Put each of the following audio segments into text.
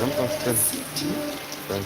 Ben bastım. Ben.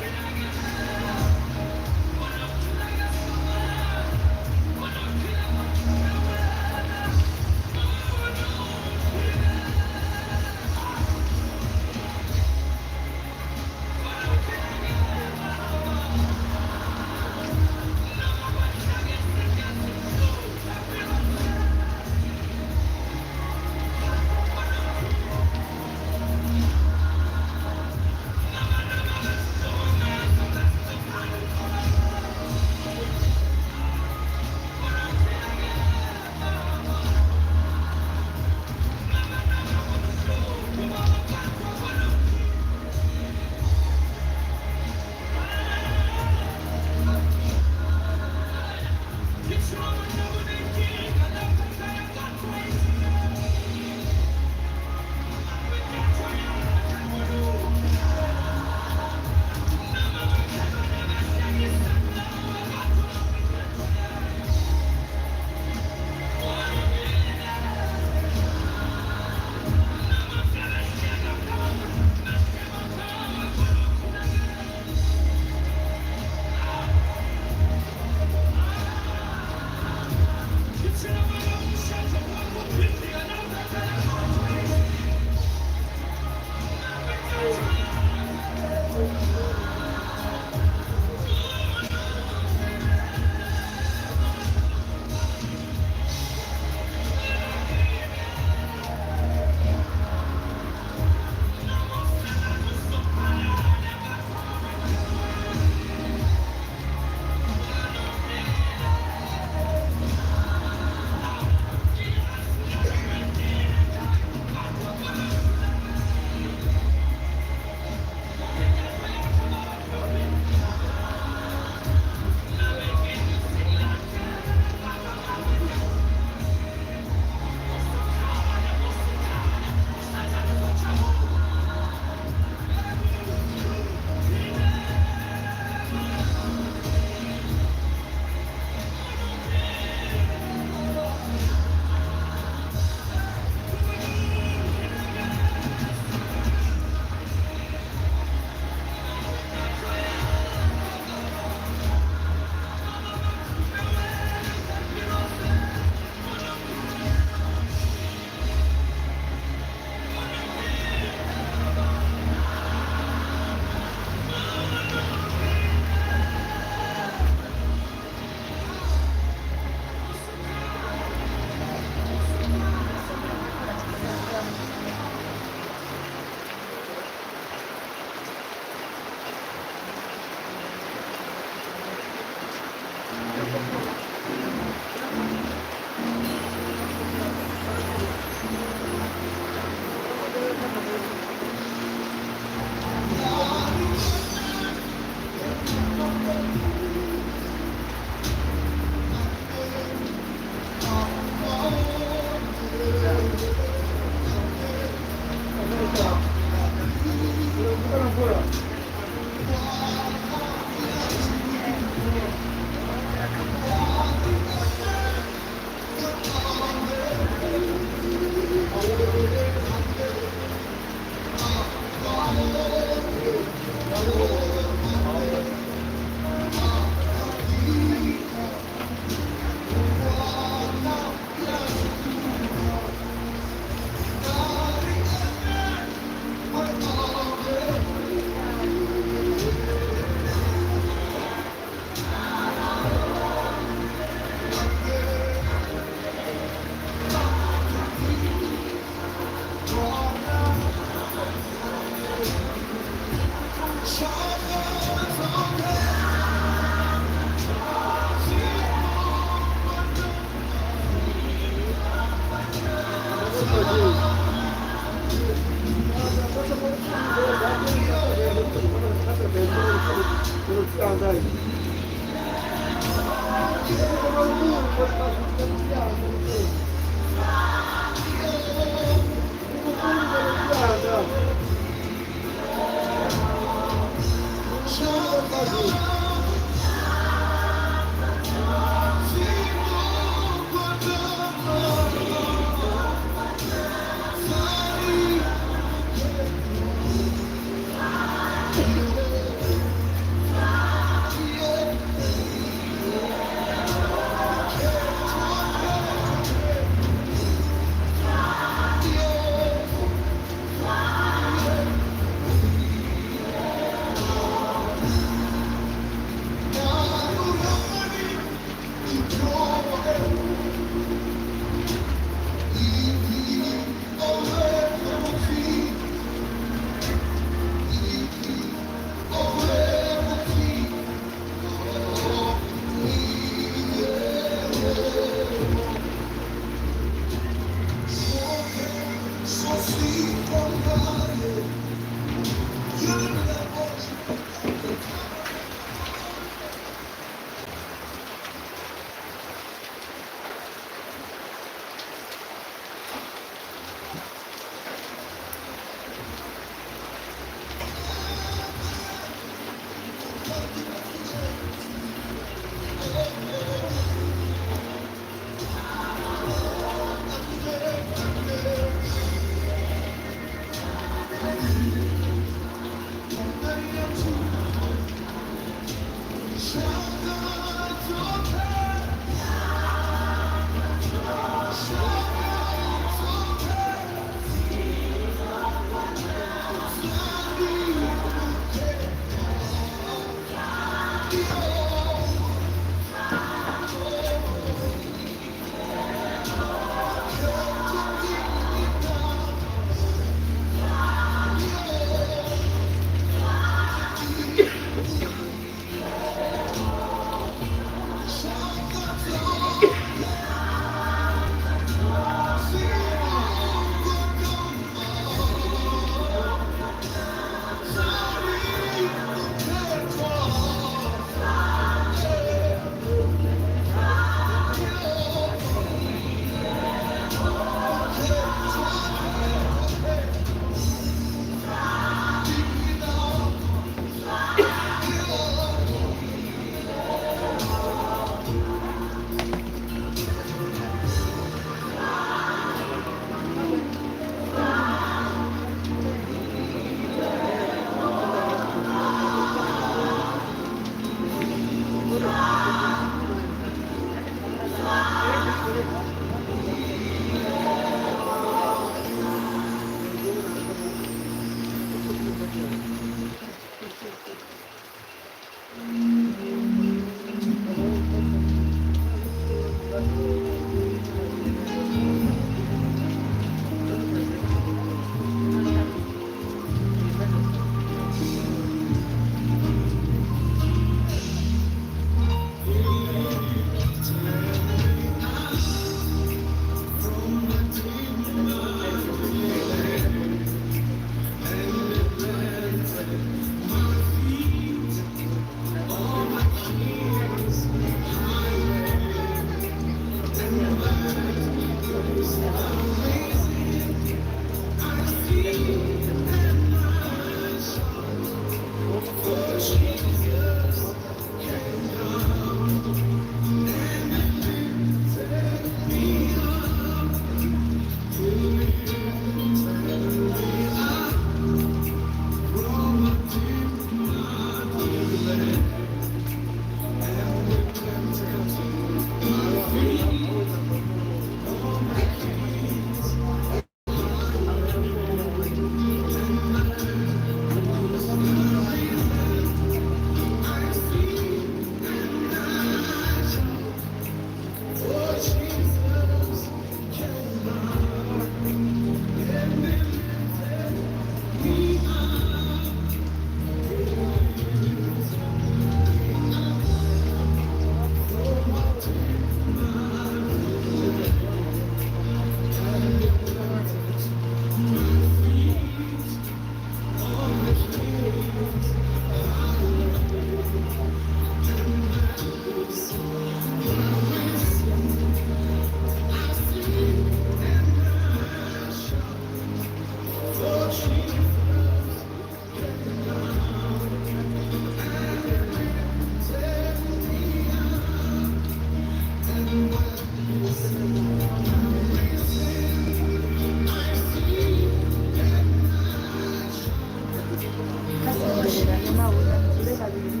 na houḽa ni dzule vhavhili,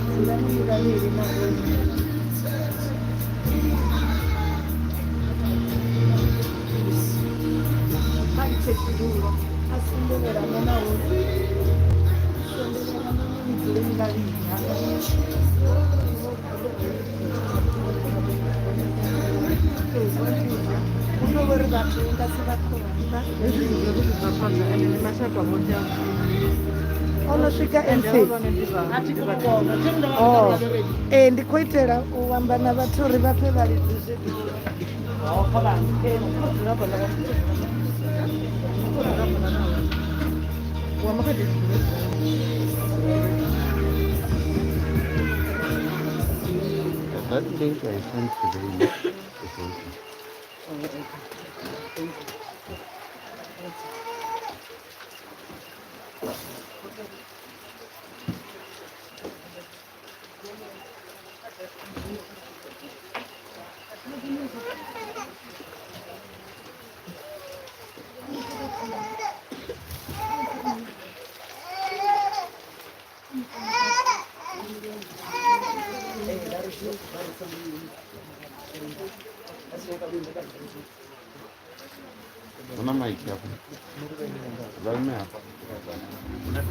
dzulani ni vhavhili na houḽa. Kha ntshe tshidulo a sendelelane na houḽa, sendelelane ni dzule ni vhavhili hafha. Hu no vhori vhathu nga si vha khonda. Hezwi ndi zwa zwi bva phanḓa ende ndi mashaka vho tea O no swika ende MC. havha vhone ndi vha ndi vhathu. Oh. Ee, ndi khou itela u amba na vhathu uri vha fhe vhalidzi zwidulo. That link I sent today is working. Huna maiki hapa. Vaume hapa. Vha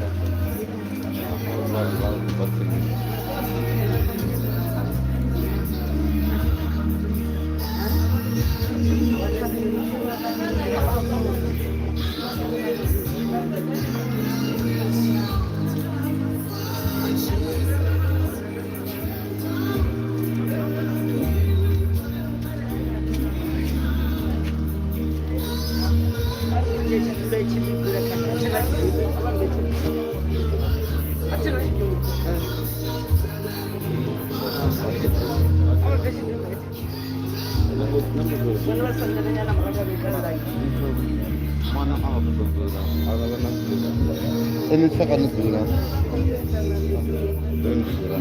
Mwana a vha ḓo dzula, arali na dzula. Ene tsaka ni dzula. Ḓo ni dzula.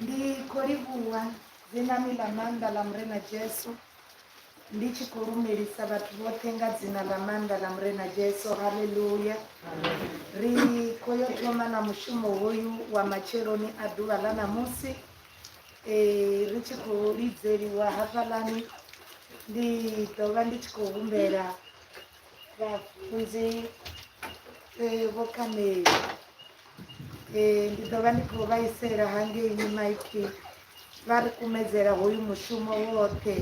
Ndi khou livhuwa dzinani ḽa maanḓa ḽa Murena Jesu ndi tshi khou lumelisa vhathu vhoṱhe nga dzina ḽa maanḓa ḽa Murena Jesu. Haleluya. Ri khou yo thoma na mushumo hoyu wa matsheloni a ḓuvha ḽa ṋamusi. Ri tshi khou lidzeliwa hafhaḽani ndi ḓo vha ndi tshi khou humbela vhafunzi vho Khameli. Ndi ḓo vha ndi khou vha isela hangei maipfi vha ri kumedzela hoyu mushumo woṱhe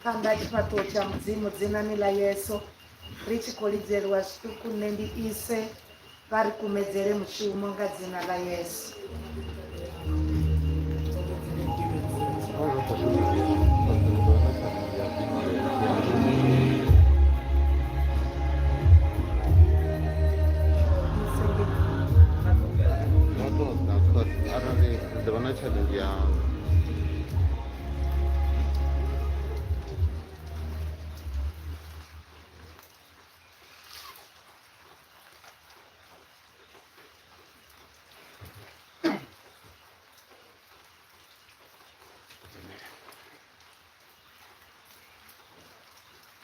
phanḓa ha tshifhaṱuwo tsha Mudzimu dzinani ḽa Yesu. Ri tshi khou lidzeliwa zwiṱuku nṋe ndi ise vha ri kumedzele mushumo nga dzina ḽa Yesu. Vha ḓo ḓa cause arali ri ḓo vha na challenge ya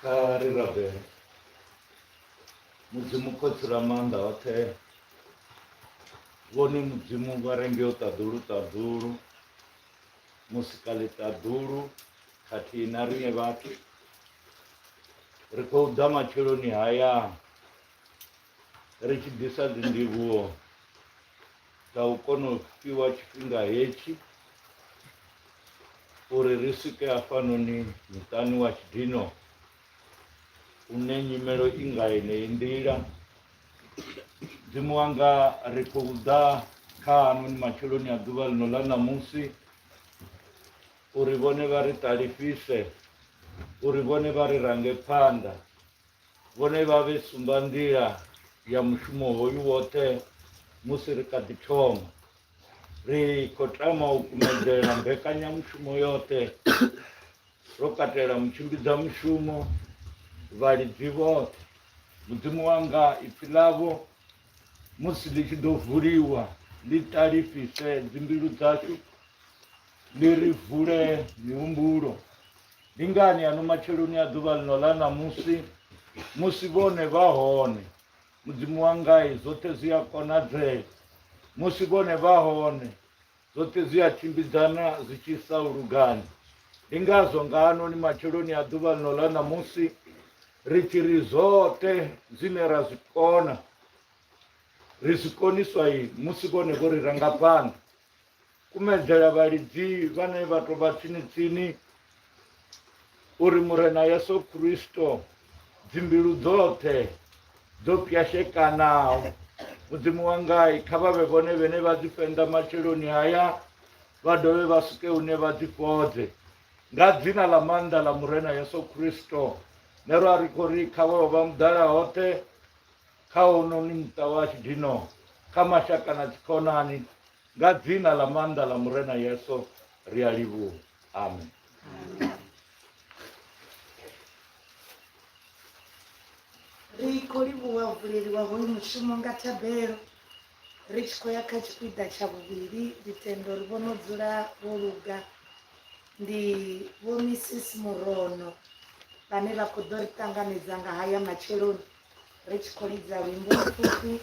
Kha ri rabele. Mudzimu Khotsi Ramaanḓa oṱhe, vhone Mudzimu vha re ngeo ṱaḓulu ṱaḓulu, musikaḽiṱaḓulu khathihi na riṋe vhathu, ri khou ḓa matsheloni haya ri tshi ḓisa dzindivhuwo dza u kona u fhiwa tshifhinga hetshi uri ri swike hafhanoni muṱani wa tshidino une nyimelo i nga yeneyi nḓila. Mudzimu wanga ri khou ḓa kha hanoni matsheloni a ḓuvha ḽino ḽa ṋamusi uri vhone vha ri ṱalifhise, uri vhone vha ri range phanḓa, vhone vha vhe sumbanḓila ya mushumo hoyu woṱhe musi ri kha ḓi thoma. Ri khou tama u kumedzela mbekanyamushumo yoṱhe ro katela mutshimbidza mushumo, vhalidzi vhoṱhe. Mudzimu wanga, ipfi ḽavho musi ḽi tshi ḓo vuliwa ḽi ṱalifhise dzimbilu dzashu. Ḽi ri vule mihumbulo. Ndi ngani ano matsheloni a ḓuvha ḽino ḽa ṋamusi, musi vhone vha hone, Mudzimu wangai, zwoṱhe zwi a konadzea. Musi vhone vha hone, zwoṱhe zwi a tshimbidzana zwi tshi isa u lugani. Ndi ngazwo nga hanoni matsheloni a ḓuvha ḽino ḽa ṋamusi ri tshi ri zwoṱhe zwine ra zwi kona ri zwi koniswa musi vhone vho ri ranga phanḓa. Kumedzela vhalidzi vhane vha tou vha tsini-tsini uri Murena Yesu Kristo dzimbilu dzoṱhe dzo pwyashekanaho Mudzimu wangai kha vha vhe vhone vhene vha dzi fhenḓa matsheloni haya vha dovhe vha swike hune vha dzi fhodze nga dzina ḽa maanḓa ḽa Murena Yesu Kristo nṋe ro a ri khou ri kha vha vha muḓala hoṱhe kha hononi muṱa wa Tshidino kha mashaka na dzikhonani nga dzina ḽa maanḓa ḽa Murena Yesu ri a livhuwa amen. Ri khou livhuwa u vuleliwa hoyu mushumo nga thabelo ri tshi khou ya kha tshipiḓa tsha vhuvhili. Ndi tenda uri vho no dzula vho luga ndi vho Mrs Murono vhane vha khou ḓo ri ṱanganedza nga haya matsheloni ri tshi khou lidza luimbo lupfufhi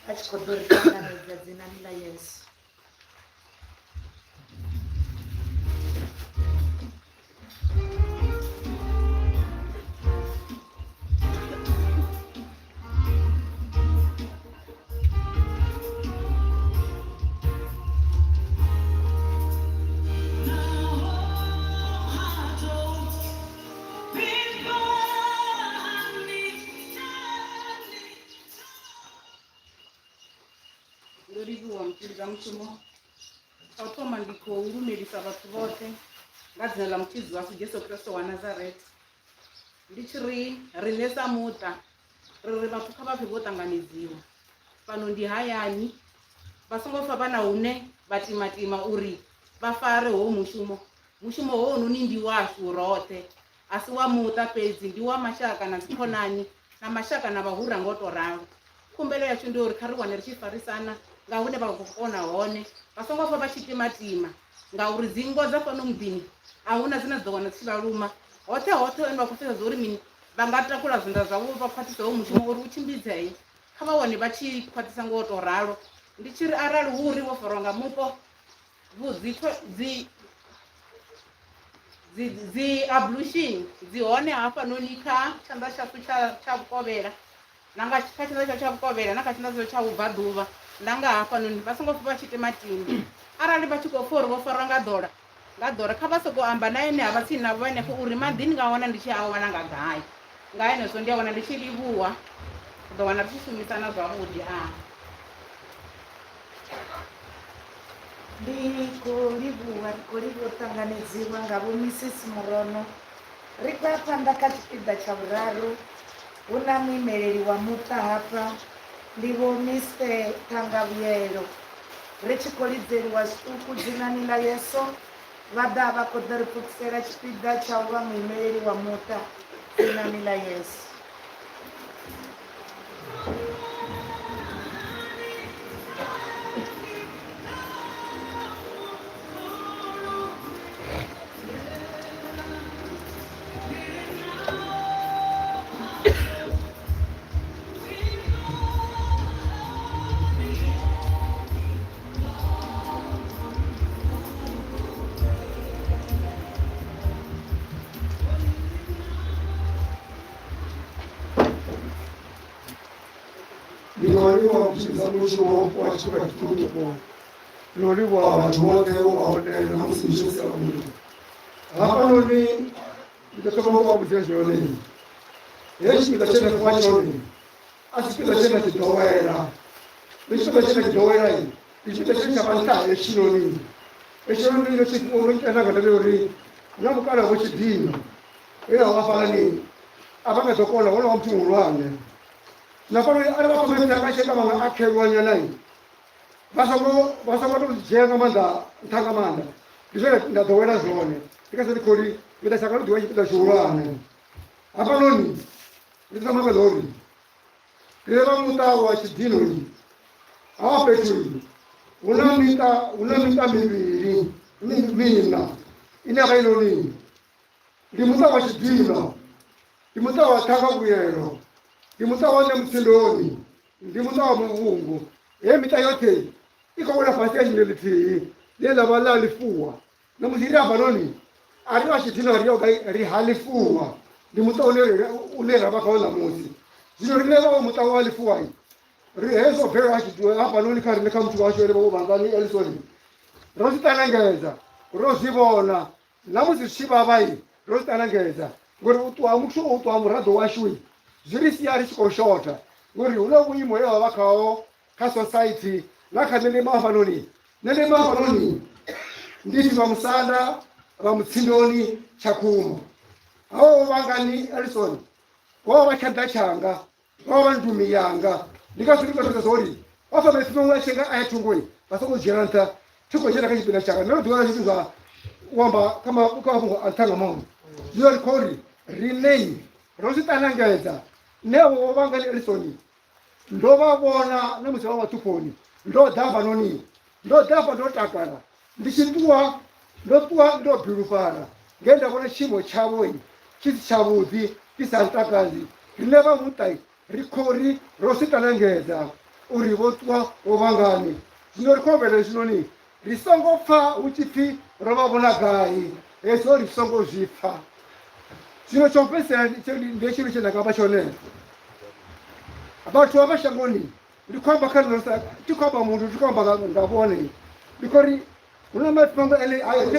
vha tshi khou ḓo ri ṱanganedza dzinani ḽa Yesu. Ndo livhuwa mutshilidza mushumo. Tsha u thoma ndi khou lumelisa vhathu vhoṱhe nga dzina ḽa mutshidzi washu Jesu Kristo wa Nazareth. Ndi tshi ri riṋe sa muṱa ri ri vhathu kha vha pfe vho ṱanganedziwa fhano ndi hayani vha songo fa vha na hune vha timatima uri vha fare hoyu mushumo. Mushumo hounoni ndi washu roṱhe a si wa muṱa fhedzi ndi wa mashaka na dzikhonani na mashaka na vhahura ngo to ralo. Khumbelo yashu ndi uri kha ri wane ri tshi farisana nga hune vha khou kona hone vha songo fa vha tshi timatima ngauri dzinngwa dza fhano muḓini a huna dzine dza ḓo wana dzi tshi vha luma hoṱhe hoṱhe hune vha khou pfesesa uri mini vha nga takula zwanḓa zwavho vha khwaṱhisa hoyu mushumo uri u tshimbidzee kha vha wane vha tshi khwaṱhisa ngo to ralo. Ndi tshi ri arali hu uri vho farwa nga mupo dzi dzi dzi dzi ablution dzi hone hafhanoni kha tshanḓa tshashu tsha tsha vhukovhela na nga kha tshanḓa tsha tsha vhukovhela na kha tshanḓa tsha tsha vhubvaḓuvha na nga hafhanoni vha songo pfa vha tshi timatima arali vha tshi khou pfa uri vho farwa nga ḓola nga ḓora kha vha sokou amba na ene ha vha tsini navho henefho uri maḓi ni nga wana ndi tshi a wana nga gai nga henezwo ndi a wana ndi tshi livhuwa u ḓo wana ri tshi shumisana zwavhuḓi a Ndi khou livhuwa ri khou livhuwa u ṱanganedziwa nga vho Mrs Murono. Ri khou ya phanḓa kha tshipiḓa tsha vhuraru hu na muimeleli wa muṱa hafha ndi vho Mister Ṱhangavhuyelo. Ri tshi khou lidzeliwa zwiṱuku dzinani ḽa Yesu vha ḓa vha khou ḓo ri pfukisela tshipiḓa tsha u vha muimeleli wa muṱa dzinani ḽa Yesu. Ndi khou livhuwa mutshidza mushumo wa tshifhinga tshiṱuku ndi khou livhuwa vhathu vhoṱhe vho vha hone na musi ndi tshi sia muthu hafhanoni ndi ḓo thoma u vha vhudza zwone heyi tshipiḓa tshe nda fhiwa tshone a si tshipiḓa tshe nda tshi ḓowela ndi tshipiḓa tshe nda tshi ḓowela ndi tshipiḓa tshine tsha vha nṱha ha hetshinoni hetshinoni ndo tshi tenda nga ndavha ya uri na mukala vho tshidina he a vha fhalani a vha nga ḓo kona hono wa muthu muhulwane na fhano arali vha khou nga tsheka vhaṅwe a khelwanyana vha songo tou dzhia nga maanḓa nṱha nga maanḓa ndi zwone nda ḓowela zwone ndi kha ndi khou ri ndi ḓa shaka ndo ḓiwa tshipiḓa tshihulwane hafhanoni ndi ḓo maka uri ri vha muṱa wa tshidinoni hafha fhethu hu na miṱa mivhili. Miṋa ine ya vha inoni ndi muṱa wa Tshidina, ndi muṱa wa Ṱhangavhuyelo, ndi muṱa wa Ṋemutsindoni, ndi muṱa wa Muvhungu. Heyi miṱa yoṱhe i khou wela fhasi ha dzina ḽithihi ḽine ḽa vha ḽa Ḽifuwa. Na musi ri hafhanoni a ri vha Tshidina ri gai ri ha Ḽifuwa, ndi muṱa une ra vha khawo ṋamusi. Zwino riṋe vha muṱa wa Ḽifuwa ri hezwo bvelela hafhanoni kha riṋe kha muthu washu ene vho Vhangani Elson ro zwi ṱanangedza, ro zwi vhona na musi zwi tshi vhavha ro zwi ṱanangedza ngori u ṱuwa muthu u ṱuwa muraḓo washu zwi ri sia ri tshi khou shotha ngori hu na vhuimo he vha vha khaho kha society na kha nṋe ndi hafhanoni. Nṋe ndi hafhanoni ndi pfi vha musanda vha mutsindoni Tshakhuma. Havho Vhangani Elson vho vha tshanḓa tshanga, vho vha ndumi yanga. Ndi ngazwo ndi khou ṱoḓa uri vha fa maipfi maṅwe a tshi nga aya thungoni vha songo dzhiela nṱha, thi khou dzhena kha tshipinda tshanga. Nṋe ndo ḓiwana zwithu zwa u amba kha mafhungo a nṱha nga maanḓa. Zwino ri khou ri riṋe ro zwi ṱanangedza. Nṋe vho Vhangani Elson ndo vha vhona na musi vha vhaṱhuphoni, ndo ḓa hafhanoni, ndo ḓa hafha ndo takala, ndi tshi ṱuwa ndo ṱuwa ndo bilufhala nge nda vhona tshiimo tshavho tshi si tshavhuḓi, tshi sa ntakadzi. Riṋe vha muṱa ri khou ri ro zwi ṱanangedza uri vho ṱuwa vho Vhangani. Zwino ri khou humbela hezwinoni ri songo pfa hu tshi pfi ro vha vhona gai, hezwo ri songo zwi pfa. Zwino tsha u fhedzisela ndi tshino tshe nda nga amba tshone, vhathu vha mashangoni ndi khou amba kha nṋe, thi khou amba muthu, thi khou amba nga vhone, ndi khou ri hu na maipfi maṅwe ane thi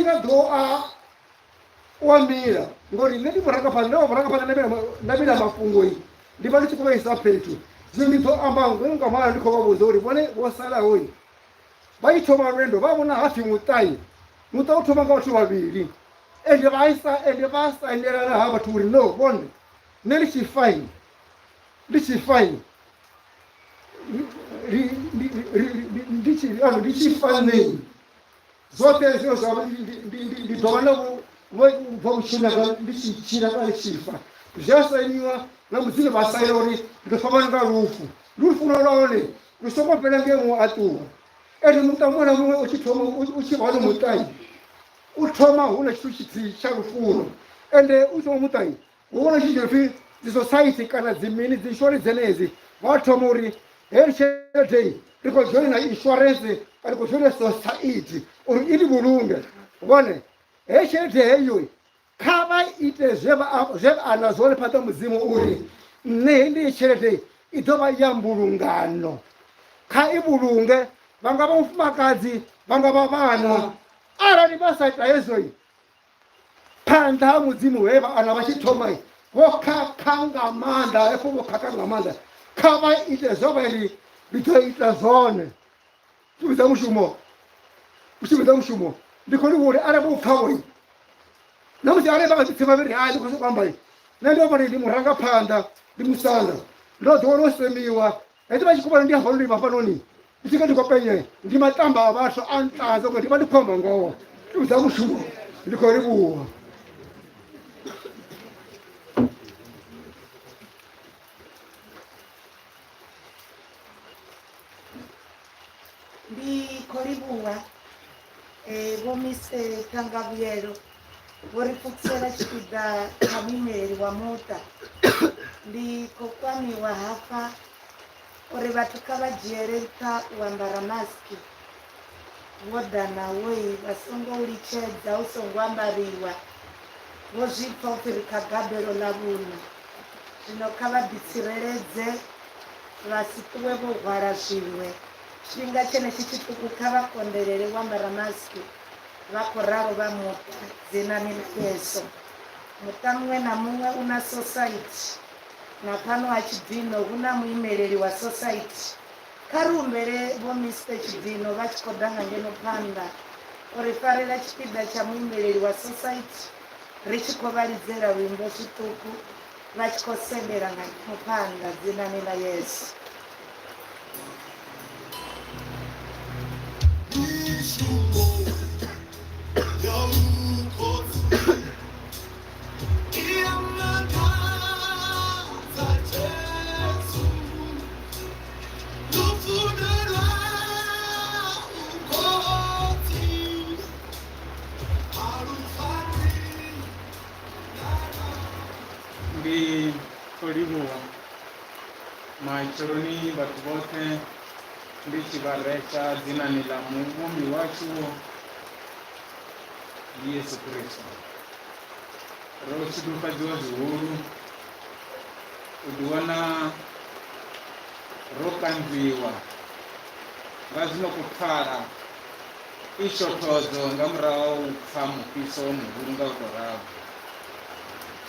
nga ḓo a u ambila ngori nṋe ndi murangaphanḓa, ndo vha murangaphanḓa nda mila mafhungo ndi vha ndi tshi khou vha isa fhethu. Zwino ndi ḓo amba nga maanḓa ndi khou vha vhudza uri vhone vho salaho vha tshi thoma lwendo vha vhona hapfi muṱa muṱa u thoma nga vhathu vhavhili ende vha isa ende vha sainelana ha vhathu uri no vhone nṋe ndi tshi fa ndi tshi fa ndi tshi fa nṋe zwoṱhe zwine zwa ndi ḓo vha na bva vhutshilo hanga ndi tshi tshila kana ndi tshi fa. Zwi a sainiwa na Mudzimu vha saina uri ndi ḓo fhambana nga lufu, lufuno lwa hone lu songo fhela nge muṅwe a ṱuwa. Ende muṱa muṅwe na muṅwe u tshi thoma u tshi vha hone muṱani u thoma hu na tshithu tshithihi tsha lufuno, ende u thoma muṱani hu vhona tshithu tshi no pfhi dzi society kana dzi mini dzi insurance dzenedzi, vha thoma uri heyi tshelede ri khou dzhoina insurance kana ri khou dzhoina society uri i ri vhulunge. Vhone heyi tshelede heyo kha vha ite zwe vha ana zwone phanḓa Mudzimu uri nṋe heyi ndi tshelede i ḓo vha ya mbulungano, kha i vhulunge. Vha nga vha mufumakadzi, vha nga vha vhana, arali vha sa ita hezwo phanḓa ha Mudzimu he vha ana vha tshi thoma vho khakha nga maanḓa, hafho vho khakha nga maanḓa. Kha vha ite zwo vha ri ndi ḓo ita zwone. Tshivhidza mushumo, u tshivhidza mushumo ndi khou livhuwa uri arali vho pfa uri na musi arali vha nga ḓi tsema vha ri hai ndi khou sokou amba, nṋe ndo vhona ndi murangaphanḓa, ndi musanda, ndo ḓowela u semiwa. Hezwi vha tshi khou vhona ndi hafhanoni hafhanoni ndi tshi nga ndi khou penya ndi maṱamba a vhathu a nṱanza ngori ndi vha ndi khou amba ngoho. Tshivhidza mushumo ndi khou livhuwa. Ndi khou livhuwa Vho Mister Ṱhangavhuyelo vho ri pfukisela tshipiḓa tsha muimeleli wa muṱa. Ndi khou kwamiwa hafha uri vhathu kha vha dzhiele nṱha u ambara maski vho ḓa nawo vha songo u litshedza u songo ambariwa. Vho zwi pfa upfhi ri kha gabelo ḽa vhuṋa, zwino kha vha ḓitsireledze vha si ṱuwe vho hwala zwiṅwe. Tshifhinga tshenetshi tshiṱuku kha vha konḓelele u ambara maski, vha khou ralo vha muṱa, dzinani ḽa Yesu. Muṱa muṅwe na muṅwe u na sosaithi, na fhano ha Tshidino hu na muimeleli wa sosaithi. Kha ri humbele Vho Mister Tshidino vha tshi khou ḓa nga ngeno phanḓa u ri farela tshipiḓa tsha muimeleli wa sosaithi ri tshi khou vha lidzela luimbo zwiṱuku vha tshi khou sendela nga ngeno phanḓa, dzinani ḽa Yesu. khou livhuwa matsheloni vhathu vhoṱhe ndi tshi vha resha dzinani ḽa muvhumbi washu ndi Yesu Kristo. Ro shudufhadziwa zwihulu u ḓiwana ro kanzwiwa nga zwino khou pfala i shothodzo nga murahu ha u pfa mufhiso muhulu nga u tou ralo.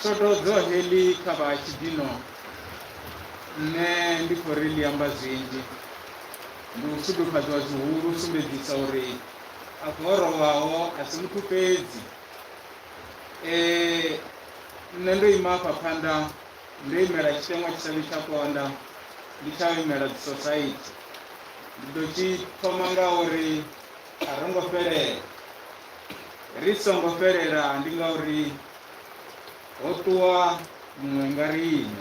Shothodzo heḽi kha vha Tshidino nṋe ndi khou ri ḽi amba zwinzhi, ndi u shudufhadziwa zwihulu u sumbedzisa uri afho ho rovhaho a si muthu fhedzi. Nṋe ndo ima afha phanḓa ndo imela tshiteṅwa tshi sa vhi tsha konḓa, ndi tsha u imela dzi society. Ndi ḓo tshi thoma nga uri a ro ngo fhelela, ri songo fhelela ndi ngauri ho ṱuwa muṅwe nga riṋe.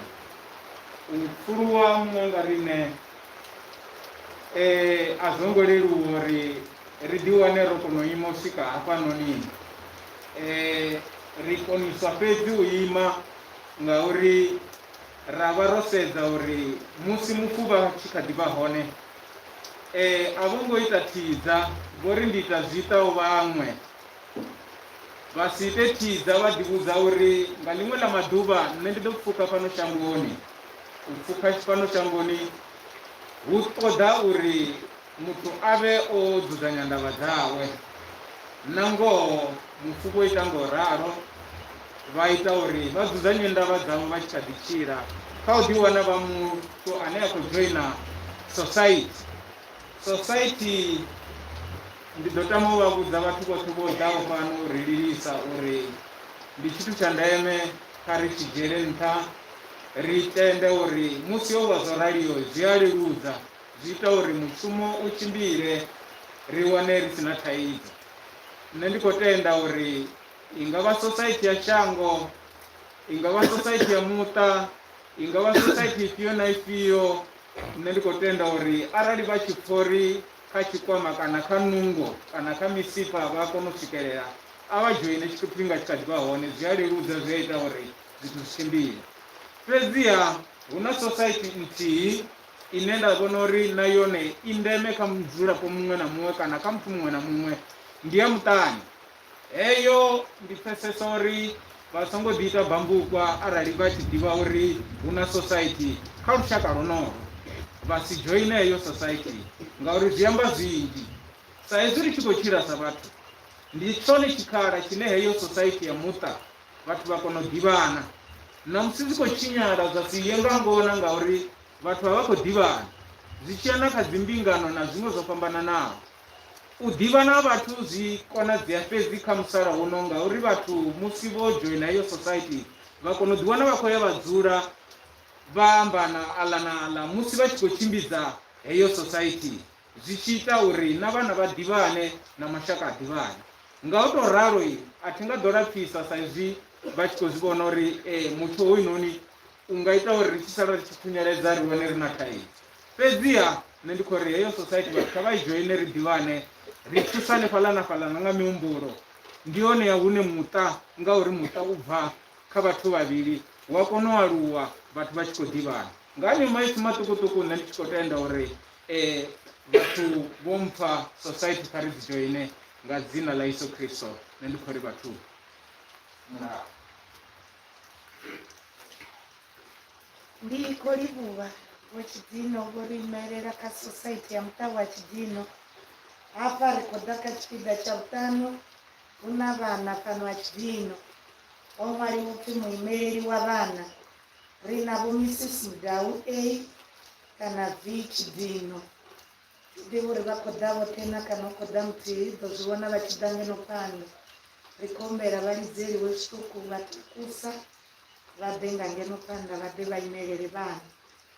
U pfuluwa muṅwe nga riṋe a zwo ngo leluwa uri ri ḓi wane ro kona u ima u swika hafhanoni. Ri koniswa fhedzi u ima ngauri ra vha ro sedza uri musi mufu vha tshi kha ḓi vha hone a vho ngo ita thidza, vho ri ndi ita zwi itaho vhaṅwe. Vha si ite thidza vha ḓivhudza uri nga ḽiṅwe ḽa maḓuvha nṋe ndi ḓo pfuka fhano shangoni. U pfuka fhano shangoni hu ṱoḓa uri muthu a vhe o dzudzanya ndavha dzawe. Na ngoho mufu vho ita nga u ralo, vha ita uri vha dzudzanye ndavha dzavho vha tshi kha ḓi tshila kha u ḓiwana vha muthu ane a khou dzhoina society. Society ndi ḓo tama u vha vhudza vhathu vhoṱhe vho ḓaho fhano u ri lilisa uri ndi tshithu tsha ndeme kha ri tshi dzhiele nṱha, ri tende uri musi ho vha zwo raliho zwi a leludza, zwi ita uri mushumo u tshimbile ri wane ri si na thaidzo. Nṋe ndi khou tenda uri i nga vha society ya shango, i nga vha society ya muṱa, i nga vha society ifhio na ifhio, nṋe ndi khou tenda uri arali vha tshi pfa uri kha tshikwama kana kha nungo kana kha misipha vha kona u swikelela, a vha dzhoine tshifhinga tshi kha ḓi vha hone, zwi a leludza zwi a ita uri zwithu zwi tshimbile. Fhedziha hu na society nthihi ine nda vhona uri na yone i ndeme kha mudzulapo muṅwe na muṅwe kana kha muthu muṅwe na muṅwe, ndi ya muṱani. Heyo ndi pfesesa uri vha songo ḓi ita bambukwa arali vha tshi ḓivha uri hu na society kha lushaka lwonolwo, vha si dzhoine heyo society ngauri zwi amba zwinzhi. Sa izwi ri tshi khou tshila sa vhathu, ndi tshone tshikhala tshine heyo society ya muṱa vhathu vha kona u ḓivhana. Ṋamusi zwi khou tshinyala zwa si ye nga ngona ngauri vhathu a vha khou ḓivhana, zwi tshi ya na kha dzimbingano na zwiṅwe zwo fhambananaho. U ḓivhana ha vhathu zwi konadzea fhedzi kha musalauno ngauri vhathu musi vho dzhoina heyo society vha kona u ḓiwana vha khou ya vha dzula vha amba na aḽa na aḽa musi vha tshi khou tshimbidza heyo society zwi tshi ita uri na vhana vha ḓivhane na mashaka a ḓivhane. Nga u tou ralo a thi nga ḓo lapfisa sa izwi vha tshi khou zwi vhona uri mutsho hoyunoni u nga ita uri ri tshi sala ri tshi khunyeledza ri wane ri na thaidzo. Fhedziha nṋe ndi khou ri heyo society vhathu kha vha i dzhoine ri ḓivhane ri thusane fhaḽa na fhaḽa na nga mihumbulo, ndi yone ya hune muṱa ngauri muṱa u bva kha vhathu vhavhili wa kona u aluwa vhathu vha tshi khou ḓivhana. Nga haneyo maipfi maṱukuṱuku nṋe ndi tshi khou tenda uri vhathu vho mpfa society kha ri dzi dzhoine nga dzina ḽa Yesu Kristo, nṋe ndi khou ri vhathu ndaa. Ndi khou livhuwa Vho Tshidino vho ri imelela kha Sosaithi ya Muṱa wa Tshidino. Hafha ri khou ḓa kha tshipiḓa tsha vhuṱanu, hu na vhana fhano ha Tshidino. Ho ṅwaliwa upfi muimeleli wa vhana. Ri na Vho Mrs Mudau A kana V Tshidino. Thi ḓivhi uri vha khou ḓa vhoṱhe na kana hu khou ḓa muthihi, ḓo zwi vhona vha tshi ḓa ngeno phanḓa. Ri khou humbela vha lidzeliwe zwiṱuku vha takusa vha ḓe nga ngeno phanḓa vha ḓe vha imelele vhana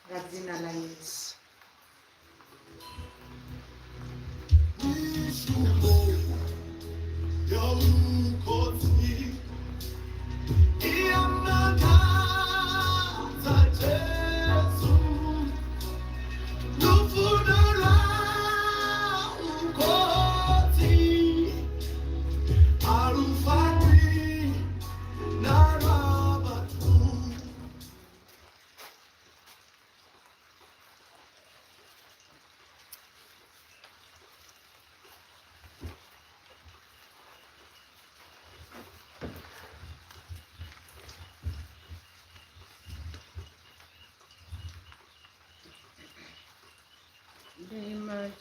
nga dzina ḽa Yesu.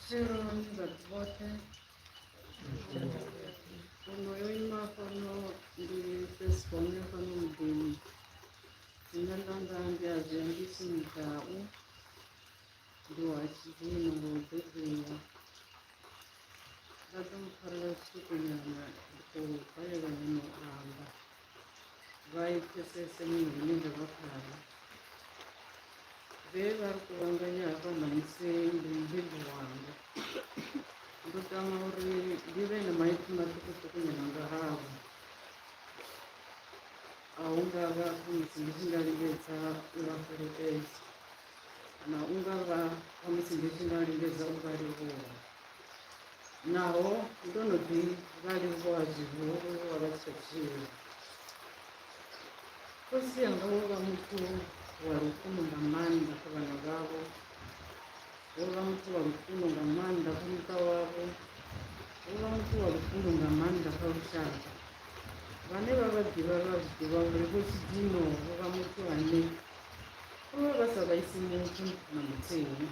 Matsheloni vhathu vhoṱhe. Uno yo ima fhano ndi first born ya fhano muḓini. Dzina ḽanga ndi a Zwiambisi Mudau, ndi wa Tshidino nga u bebiwa. Vha ḓo mpfarela zwiṱukunyana ndi khou balelwa nyana u amba, vha i pfesese nyimele ine nda vha khayo. Vhe vha ri kuvhanganya hafha ṋamusi ndi mubebi wanga. Ndo tama uri ndi vhe na maipfi maṱukuṱuku nyana nga havho. A hu nga vha khamusi ndi tshi nga lingedza u vha fhelekedza, na u nga vha khamusi ndi tshi nga lingedza u vha livhuwa. Naho ndo no ḓi vha livhuwa zwihulu vho vha vha tshi tsha tshila. Khotsi anga vho vha muthu wa lufuno nga maanḓa kha vhana vhavho, vho vha muthu wa lufuno nga maanḓa kha muṱa wavho, vho vha muthu wa lufuno nga maanḓa kha lushaka. Vhane vha vha ḓivha vha zwi ḓivha uri Vho Tshidino vho vha muthu ane vho vha vha sa vhaisi muthu na muthihi,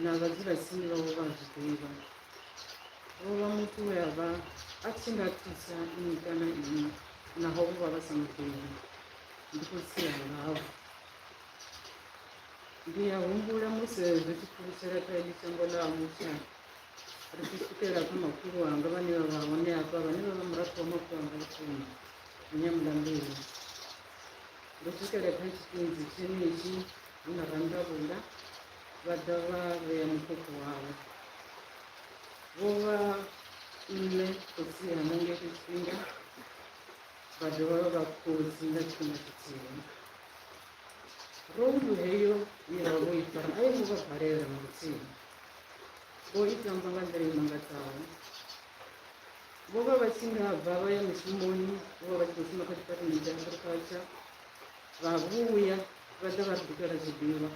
na vhadzulatsini vhavho vha zwi ḓivha. Vho vha muthu we a vha a tshi nga thusa nnyi kana nnyi naho vho vha vha sa mu ḓivhi. Ndi khotsi anga havho. Ndi a humbula musi ri tshi pfulutshela kha heḽi shango ḽa Mutsha, ri tshi swikela kha makhulu anga vhane vha vha hone hafha, vhane vha vha murathu wa makhulu anga vhukuma, Munyamulambeli. Ndo swikela kha tshitunzi tshenetshi hu na Randavhula, vha ḓa vha vhea mukhukhu wavho. Vho vha nṋe khotsi anga nga hetsho tshifhinga, vha dovha vha vha khotsi nga tshifhinga tshithihi. Roulu heyo ye vha vho i fara a yo ngo vha balela na luthihi. Vho i tamba nga nḓila i mangadzaho. Vho vha vha tshi nga bva vha ya mushumoni, vho vha vha tshi khou shuma kha department ya agriculture, vha vhuya vha ḓa vha ri bikela zwiḽiwa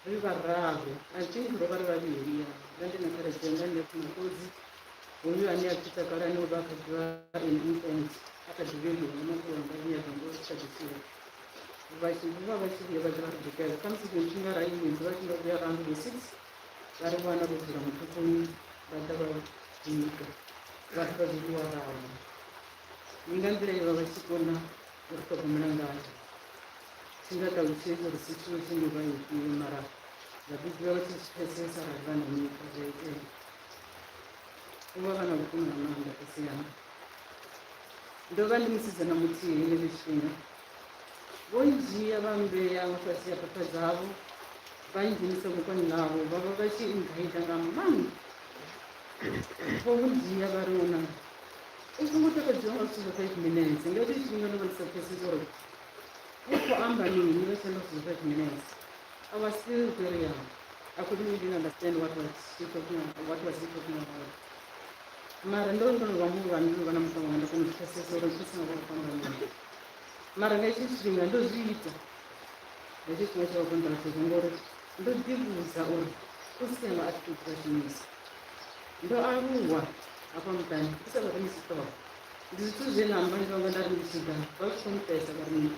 ri vhararu. I think ro vha ri vhavhili ya, nda ndi na khaladzi yanga ane a pfi Makodzi, hoyu ane a pfi Takalani o vha a kha ḓi vha an infant, a kha ḓi vheliwa nga makhulu wanga Vhunyadza ngo tshi kha ḓi tshila. Vha tshi vho vha vha tshi vhuya vha ḓa vha ri bikela, khamusi tshiṅwe tshifhinga ra ṅwedzi vha tshi nga vhuya around vho 6 vha ri wana ro dzula mukhukhuni vha ḓa vha bika vha ri fha zwiḽiwa ra ḽa. Ndi nga nḓila ye vha vha tshi kona u ri ṱhogomela ngayo. Thi nga ṱalutshedzi uri situation yo vha i ifhio mara vha ḓi dzula vha tshi zwi pfesesa arali vha na miṱa zwi a itea. Vho vha vha na vhukoni nga maanḓa khotsi anga. Ndo vha ndi musidzana muthihi henetsho tshifhinga. Vho ndzhia vha mmbea nga fhasi ha phapha dzavho, vha ndzhenisa gokoni ḽavho, vha vha vha tshi nngaida nga maanḓa. Vho ndzhia vha ri ṅwananga u songo takadziwa nga zwithu zwa 5 minutes. Nga hetsho tshifhinga ndo vha ndi sa pfesesi uri vha khou amba mini vha tshi amba zwithu zwa 5 minutes. I was still very young. I couldn't even understand what was she talking about, what was he talking about. Mara ndo ndo no vha muhulwane, ndo no vha na muṱa wanga, nda kona u pfesesa uri khotsi anga vha khou amba mini. Mara nga hetsho tshifhinga ndo zwi ita, nga hetsho tshifhinga tsha vha khou nṱalutshedza ngori ndo ḓivhudza uri khotsi anga a thi ṱoḓi vha shumisa. Ndo aluwa hafha muṱani ndi sa vha remisi ṱhoho. Ndi zwithu zwe na amba ndi vhanga nda ri ndi tshi ḓa vha tshi khou mpesa vha ri mini.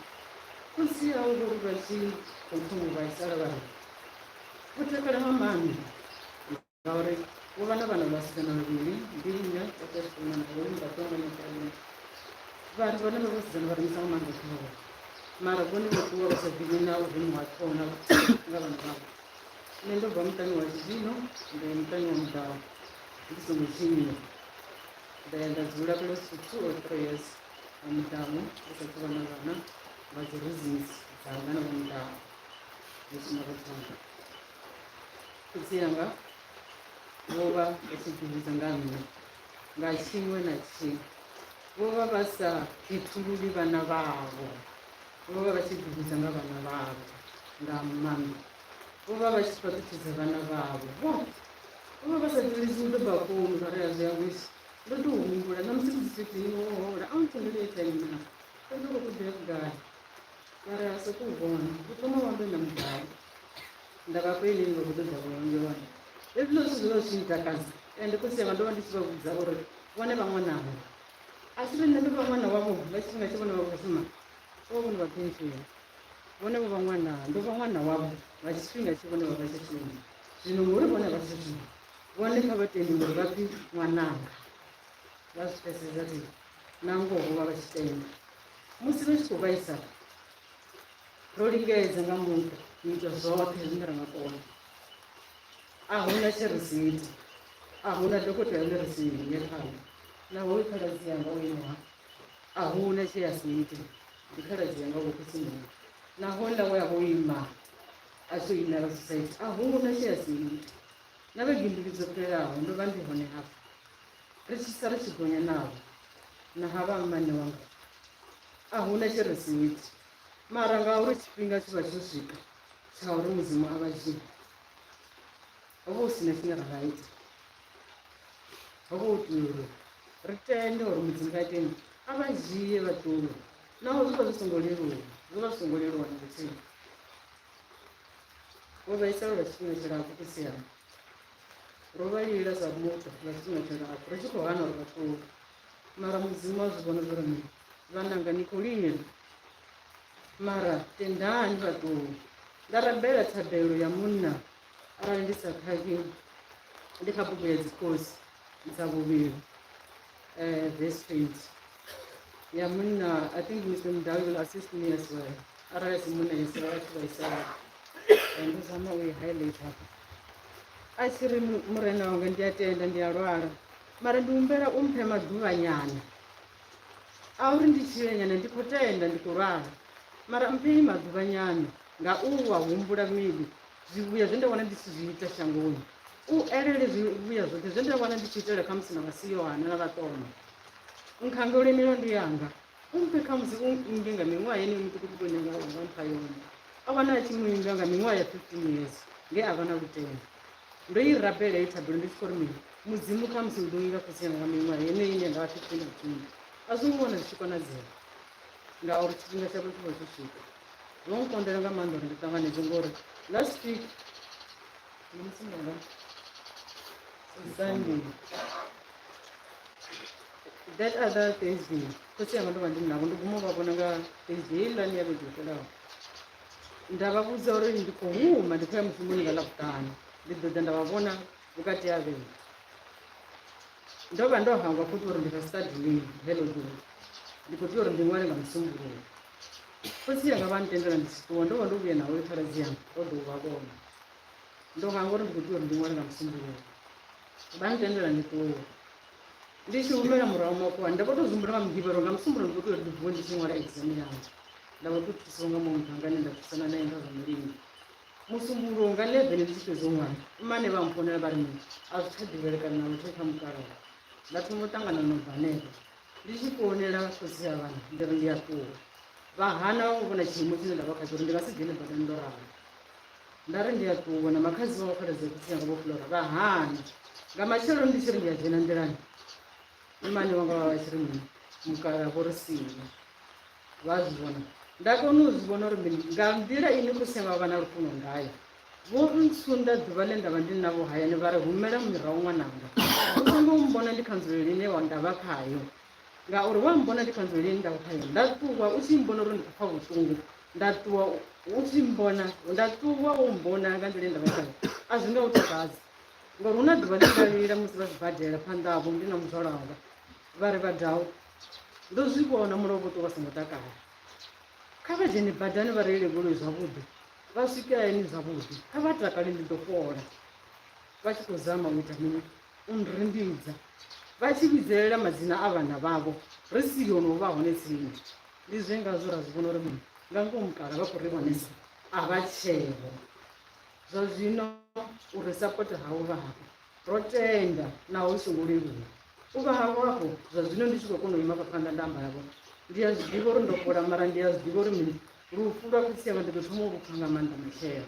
Khotsi au vho ri vha tshi khou thoma u vhaisala vha ri vho takala nga maanḓa ngauri vho vha na vhana vha vhasidzana vhavhili, ndi nṋe vha tea tshikoloni na vhone murathu wanga na muṱa. Vha ri vhone vha vhasidzana vha rengisa nga maanḓa ṱhoho mara vhone vho ṱuwa vha sa ḓivhi na u remiwa ha ṱhoho na nga vhana vhavho. Nṋe ndo bva muṱani wa tshizwino nda ya muṱani wa mudau ndi songo tshinyiwa, nda ya nda dzula close to 2 or 3 years wa mudau ndi sathu vha na vhana nga dzi reasons dzanga na vha mudau ndi tshi nga vhatswanga. Khotsi anga vho vha vha tshi ḓivhudza nga nṋe nga tshiṅwe na tshiṅwe, vho vha vha sa khethululi vhana vhavho, vho vha vha tshi ḓivhudza nga vhana vhavho nga maanḓa, vho vha vha tshi fhaṱutshedza vhana vhavho vhoṱhe. Vho vha vha sa ḓivhisi u doba founu vha ri a zwi awisi. Ndo tou humbula na musi ndi tshi pfi wo hola a u ntendeli airtime na ndo tou khou ṱoḓea vhugai vha ri a sokou vhona u thoma wa ambe na mudau nda vha fha ine vha khou ṱoḓa vhone yone. Hezwiḽa zwithu zwo vha zwi tshi ntakadza ende khotsi anga ndo vha ndi tshi vha vhudza uri vhone vha ṅwananga a si ri nṋe ndo vha ṅwana wavho nga tshifhinga tshe vhone vha khou shuma vho vha vhone vha pension vhone vho vha ṅwana ndo vha ṅwana wavho nga tshifhinga tshe vhone vha vha tshi shuma. Zwino ngori vhone vha tshi zwi vhone kha vha tendi ngori vha pfi ṅwananga, vha zwi pfesesa uri na ngoho vho vha vha tshi tenda. Musi vha tshi khou vhaisala ro lingedza nga muṱa u ita zwoṱhe zwine ra nga kona. A huna tshe ri si ite, a huna dokotela ḽe ri si ye khaḽo, na hoyu khaladzi yanga o ima hafha a huna tshe a si ite, ndi khaladzi yanga vho khotsi muṅwe na honla we a vho ima a tshi imela society a huna tshe a si ite. Na vhege mbili dzo fhelaho ndo vha ndi hone hafha ri tshi sa ri tshi gonya navho na ha vha mmane wanga a huna tshe ri si ite, mara ngauri tshifhinga tshi vha tsho swika tsha uri Mudzimu a vha dzhie, ho vha hu si na tshine ra nga ita. Ho vha hu tea uri ri tende uri Mudzimu kha iteni a vha dzhie vha ṱuwe, naho zwo vha zwi songo leluwa, zwo vha zwi songo leluwa na luthihi. Vho vhaisala lwa tshifhinga tshilapfu khotsi anga, ro vha lila sa muṱa lwa tshifhinga tshilapfu ri tshi khou hana uri vha ṱuwe, mara Mudzimu a zwi vhona zwa uri mini, vhananga ni khou lila mara tendani vha ṱuwe. Nda rabela thabelo ya munna arali ndi sa khakhi ndi kha bugu ya dzikhosi dza vhuvhili verse 20 ya munna. I think Mr. Mudau will assist me as well arali a si munna Yesu a tshi vhaisala. Ndo zama u i highlight hafha a tshi ri murena wanga ndi a tenda ndi a lwala mara ndi humbela u mphe maḓuvhanyana a uri ndi tshile nyana, ndi khou tenda ndi khou lwala mara mpheni maḓuvhanyana nga u wa humbula maybe zwivhuya zwe nda wana ndi tshi zwi ita shangoni, u elele zwivhuya zwoṱhe zwe nda wana ndi tshi itela khamusi na vhasiwana na vhaṱoma, nkhangwele milandu yanga, u mphe khamusi u inge nga miṅwaha yeneyo miṱukuṱuku ine nga nga mpha yone. A wana a tshi mu inga nga miṅwaha ya 15 years nge a vha na lutendo. Ndo i rabela heyi thabelo ndi tshi khou ri mini, Mudzimu khamusi u ḓo inga khotsi yanga nga miṅwaha yeneyi ine ya nga vha 15 or 20. A zwo ngo wana zwi tshi konadzea ngauri tshifhinga tshavho tshi vha tsho swika. Zwo nkonḓela nga maanḓa uri ndi ṱanganedze ngori last week ndi musi ndanga Sunday that other Thursday khotsi anga ndo vha ndi navho, ndo guma u vha vhona nga Thursday heiḽani ya vhege yo fhelaho. Nda vha vhudza uri ndi khou huma ndi khou ya mushumoni nga Ḽavhuṱanu, ndi ḓo ḓa nda vha vhona vhukati ha vhege. Ndo vha ndo hangwa futhi uri ndi kha study leave heḽo ḓuvha, ndi khou tea uri ndi ṅwale nga Musumbuluwo. Khotsi anga vha ntendela ndi tshi ṱuwa, ndo vha ndo vhuya na hoyo khaladzi yanga ro ḓo vha vhona. Ndo hangwa uri ndi khou tea uri ndi ṅwale nga Musumbuluwo, vha ntendela ndi ṱuwa. Ndi tshi humela murahu makhuwani nda vho tou zwi humbula nga Mugivhelo, nga Musumbuluwo ndi khou tea uri ndi vuwe ndi tshi ṅwala exam yanga. Nda vho tou thusiwa nga muṅwe muthu anga ane nda thusana nae nga zwa milingo. Musumbuluwo nga 11 ndi tshi fhedza u ṅwala, mmane vha mpfonela vha ri mini a zwi tsha ḓivhelekana na luthihi kha mukalaha. Nda thoma u ṱangana no bva hanefho ndi tshi founela khotsi a vhana ndi ri ndi a ṱuwa, vha hana u vhona tshiimo tshine nda vha khatsho uri ndi nga si dzhene badani ndo ralo. Nda ri ndi a ṱuwa na makhadzi wawe khaladzi ya khotsi anga vho Flora vha hana. Nga matsheloni ndi tshi ri ndi a dzhena nḓilani, mmane wanga vha vha tshi ri mini mukalaha vho ri sia. Vha zwi vhona, nda kona u zwi vhona uri mini nga nḓila ine khotsi anga vha vha na lufuno ngayo. Vho ntsunda ḓuvha ḽe nda vha ndi navho hayani vha ri humela murahu ṅwananga, u songo mmbona ndi kha nzulele ine wa nda vha khayo, ngauri wa mmbona ndi kha nzulele ine nda vha khayo nda ṱuwa u tshi mmbona uri ndi khou pfa vhuṱungu, nda ṱuwa u tshi mmbona nda ṱuwa wo mmbona nga nḓila ine nda vha khayo a zwi nga u takadzi. Ngauri hu na ḓuvha ḽe nda lila musi vha sibadela phanḓa havho ndi na muzwala wanga vha ri vha dau ndo zwi vhona mulovha u ṱuwa vha songo takala, kha vha dzhene badani vha reile goloi zwavhuḓi vha swike hayani zwavhuḓi, kha vha takale ndi ḓo fhola. Vha tshi khou zama u ita mini, u nrindidza vha tshi vhidzelela madzina a vhana vhavho ri siho no vha hone tsini. Ndi zwe ngazwo ra zwi vhona uri mini nga ngomu mukala vha khou ri vhonesa a vha tsheho. Zwa zwino u ri sapota havho vha hafha ro tenda naho zwi songo leluwa u vha havho hafho. Zwa zwino ndi tshi khou kona u ima hafha phanḓa nda amba navho, ndi a zwi ḓivha uri ndo fhola mara ndi a zwi ḓivha uri mini lufu lwa khotsi anga ndi ḓo thoma u lu pfha nga maanḓa matshelo.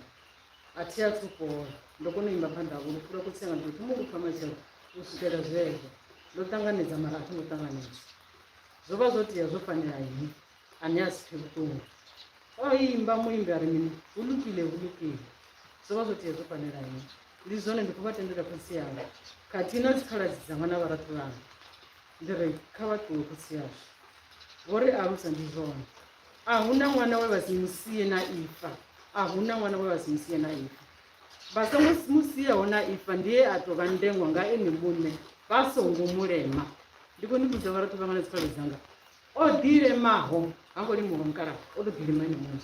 A thi athu fhola, ndo kona u ima phanḓa havho, lufu lwa khotsi anga ndi ḓo thoma u lu pfha matshelo. U swikela zwezwo ndo ṱanganedza mara a thi ngo ṱanganedza. Zwo vha zwo tea zwo fanela nnyi ane a si pfhe vhuṱungu. O imba muimbi a ri mini, hu lukile hu lukile. Zwo vha zwo tea zwo fanela nnyi. Ndi zwone ndi khou vha tendela khotsi anga khathihi na dzikhaladzi dzanga na vharathu vhanga. Ndi ri kha vha ṱuwe khotsi ashu. Vho ri alusa ndi zwone. A hu na ṅwana we vha si mu sie na ifa. A hu na ṅwana we vha si mu sie na ifa. Vha songo mu siaho na ifa ndi ye a tou vha ndengwa nga ene muṋe, vha songo mu lema. Ndi khou ni vhudza vharathu vhanga na dzipfalo dzanga, o ḓilemaho ha ngo limiwa mukalaha, o tou ḓilema ene muṋe.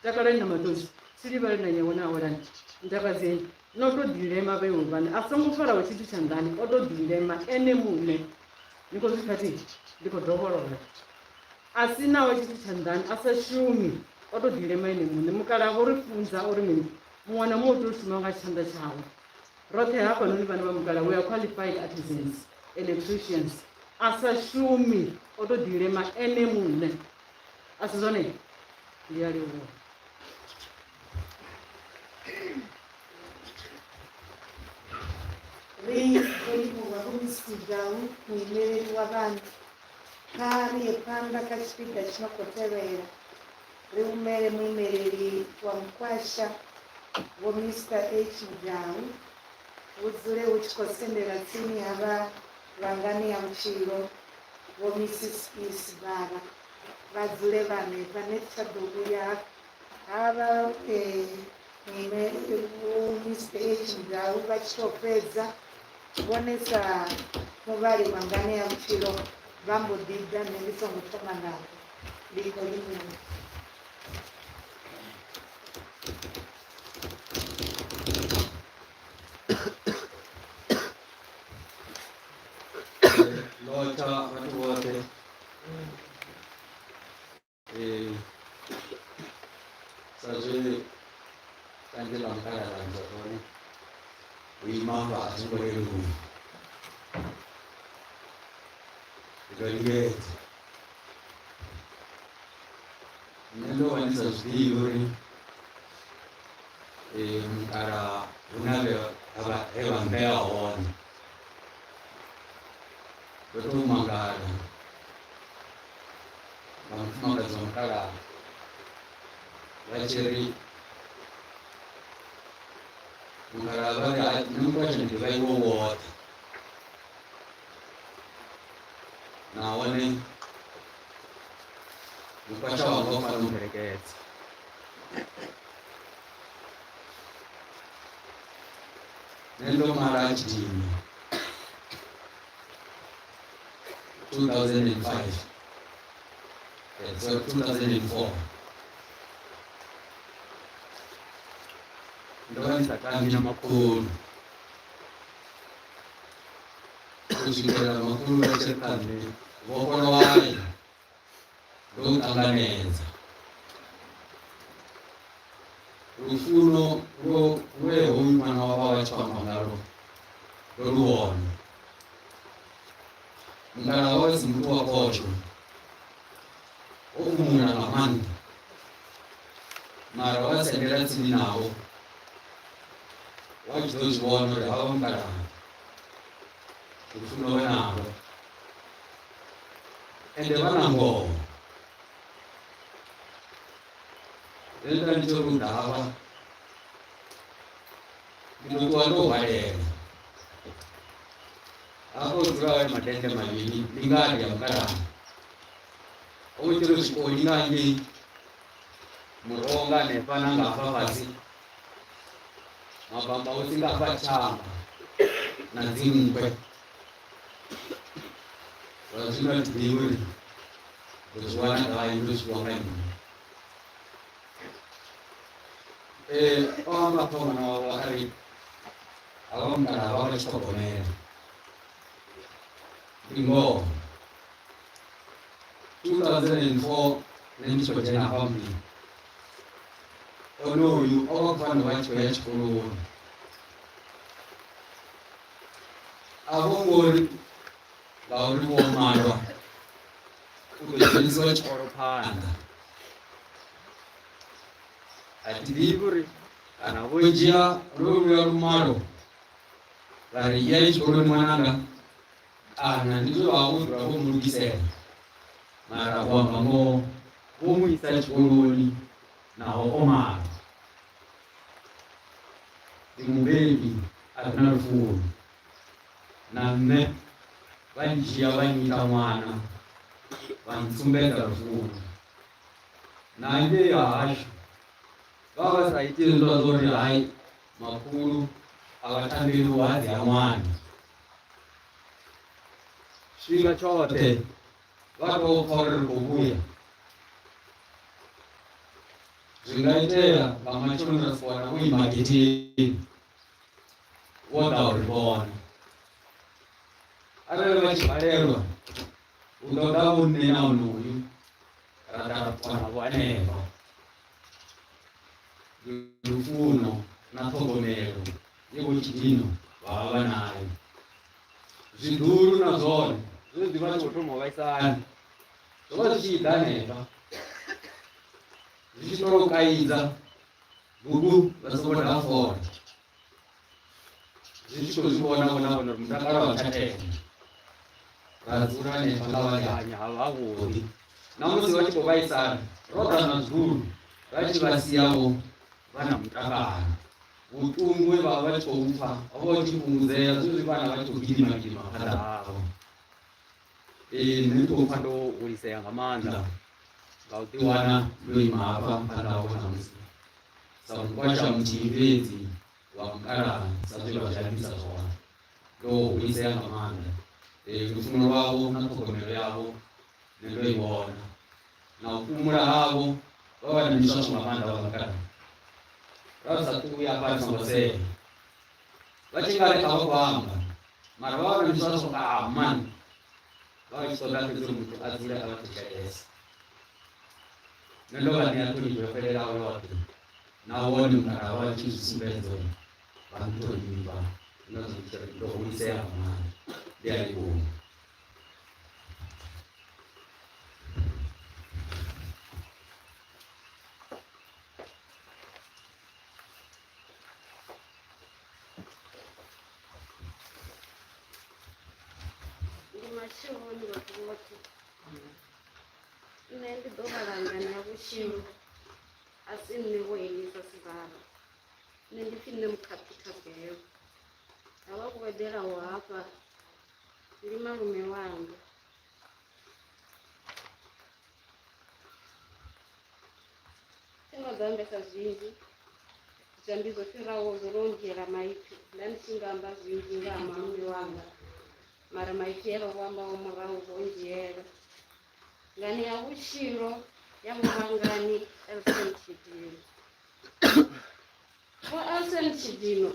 Takalani na maṱodzi, silivhale na nyawe na awelani, ntakadzeni, no tou ḓilema vheiwe vhaṋe. A songo faraho tshithu tshanḓani, o tou ḓilema ene muṋe. Ni khou zwi pfa thi? Ndi khou dovholola. A si naho tshithu tshanḓani, a sa shumi, o tou ḓilema ene muṋe. Mukalaha vho ri funza uri mini? Muṅwe na muṅwe u tea u shuma nga tshanḓa tshawe. Roṱhe hafhanoni vhana vha mukalaha, we are qualified artisans, electricians. A sa shumi, o tou ḓilema ene muṋe. A si zwone? Ndi a livhuwa. Ri khou livhuwa Vho Miss Mudau, muimeleli wa vhana. Kha ri ye phanḓa kha tshipiḓa tshi no khou tevhela. Ri humele muimeleli wa mukwasha Vho Mister H Mudau. Hu dzule hu tshi khou sendela tsini ha vha vhangani ya vhutshilo Vho Missus E Sibara. Vha dzule vha hanefha nṋe thi tsha ḓo vhuya havha Vho Mister H Mudau vha tshi tou fhedza vhone sa muvhali wa nganeavhutshilo vha mbo ḓi ḓa nṋe ndi songo thoma navho. Ndi khou livhuwa. Lotsha vhathu vhoṱhe. Ee, sa zwe kanzhi ḽa mukala ḽa amba zwone u ima hafha a zwo ngo leluwa ndi ḓo lingedza nṋe ndo vha ndi sa zwi ḓivhi uri mukala hu na he vha mbea hone ndo tou mangala nga mufumakadzi wa mukalaha vha tshi ri mukalaha vha ri hai nṋe mukwasha ndi ḓivha iwe woṱhe nahone mukwasha wanga u fanela u mphelekedza nṋe ndo mala tshidini 2005 sorry 2004 ndo vha ndi sa tambi na makhulu u swikelela makhulu vha tshi ri kha nṋe vhofholowai ndo u ṱanganedza lufuno lwo lwe hoyu ṅwana wa vha vha tshi khou amba ngalwo ndo lu vhona mukalaha wawe si muthu wa phosho o fhumula nga maanḓa mara wa sendela tsini navho wa tshi ḓo zwi vhona uri havha mukalaha lufuno vha nalwo ende vha na ngoho nṋe nda ndi tshi ri u ḓa hafha ndi ḓo ṱuwa ndo hwalela hafho hu dzula hone madennde mavhili ndi ngadi ya mukalaha ho vho tshi ri zwikoli nga ngei muroho nga hanefha na nga hafha fhasi mabambausi nga hafha tshamba na dzinnkwe zwa zwino a thi ḓivhi uri ndo zwi wana gai ndo zwi fhiwa nga nnyi. Ee, o amba hafha ṅwana wawe a ri havha mukalaha vha vha tshi ṱhogomela ndi ngoho 2004 nṋe ndi tshi khou dzhena hafha muḓini onoyu o vha khou fanela u vha a tshi khou ya tshikoloni a vho ngo ri ngauri vho malwa u ḓo dzhenisiwa tshikolo phanḓa a thi ḓivhi uri kana vho dzhia lwoluya lumalo vha ri iyai tshikoloni ṅwananga kana ndi zwe vha vho dzula vho mu lugisela mara u amba ngoho vho mu isa tshikoloni naho o malwa ndi mubebi a re na lufuno na nṋe vha ndzhia vha nnyita ṅwana vha ntsumbedza lufuno na ngei ha hashu vha vha sa iti hezwiḽa zwa uri hai Makhulu a vha tambeli vhuhadzi ha ṅwana. Tshifhinga tshoṱhe vha tou pfa uri ri khou vhuya. Zwi nga itea nga matsheloni ra si wana vho ima getheni vho ḓa u ri vhona. Arali vha tshi balelwa hu ḓo ḓa vho nṋe na onoyu ra ḓa ra ṱuwa navho hanefha. Lufuno na ṱhogomelo ye Vho Tshidino vha vha vha nayo. Zwiḓulu na zwone zwo ḓi vha tshi khou thoma u vhaisana, zwo vha zwi tshi ḓa hanefha zwi tshi ṱola u kaidza gugu vha songo daha fola zwi tshi khou zwi vhona vhona vhona uri mutakalo a u tsha tenda. Ra dzula hanefha nga vhanganya ha vha havhuḓi na musi vha tshi khou vhaisala ro ḓa na zwigulu ra tshi vha siavho vha na mutakalo. Vhuṱungu he vha vha vha tshi khou pfa ho vha hu tshi fhungudzea zwezwi vhana vha tshi khou gidima gidima phanḓa havho. Ee nṋe ndi khou pfa ndo hulisea nga maanḓa nga u ḓiwana ndo ima hafha phanḓa havho ṋamusi sa mukwasha muthihi fhedzi wa mukalaha sa zwe vha zwi ambisa zwone. Ndo hulisea nga maanḓa. Ee lufuno lwavho na ṱhogomelo yavho nṋe ndo i vhona na u fhumula havho vha vha na miswaswo nga maanḓa vha mukalaha. Ra sa ṱuwi hafha ri songo sea vha tshi nga ri a vha khou amba mara vha vha na miswaswo nga maanḓa vha tshi ṱoḓa fhedzi uri muthu a dzule a vha thetshelese. Nṋe ndo vha ṋea ṱhonifho yo fhelelaho yoṱhe nahone mukalaha vha tshi zwi sumbedza uri vha nṱhonifha ndi ngazwo ndi tshi ri ndo hulisea nga maanḓa ndi a livhuwa. Ndi matsheloni vhathu vhoṱhe. Nṋe ndi ḓo vhala nganea vhutshilo a si nṋe vho Elisa Sibara. Nṋe ndi pfi nṋe Mukhaphi Thabelo. Havha vho eḓelaho hafha ndi malume wanga. Thi ngo ḓo ambesa zwinzhi zwiambi zwo fhiraho zwo no ndzhiela maipfi nda ndi tshi nga amba zwinzhi nga ha malume wanga mara maipfi e vha vho ambaho murahu vho ndzhiela. Nganea vhutshilo ya Vho Vhangani Elson Tshidino. Vho Elson Tshidino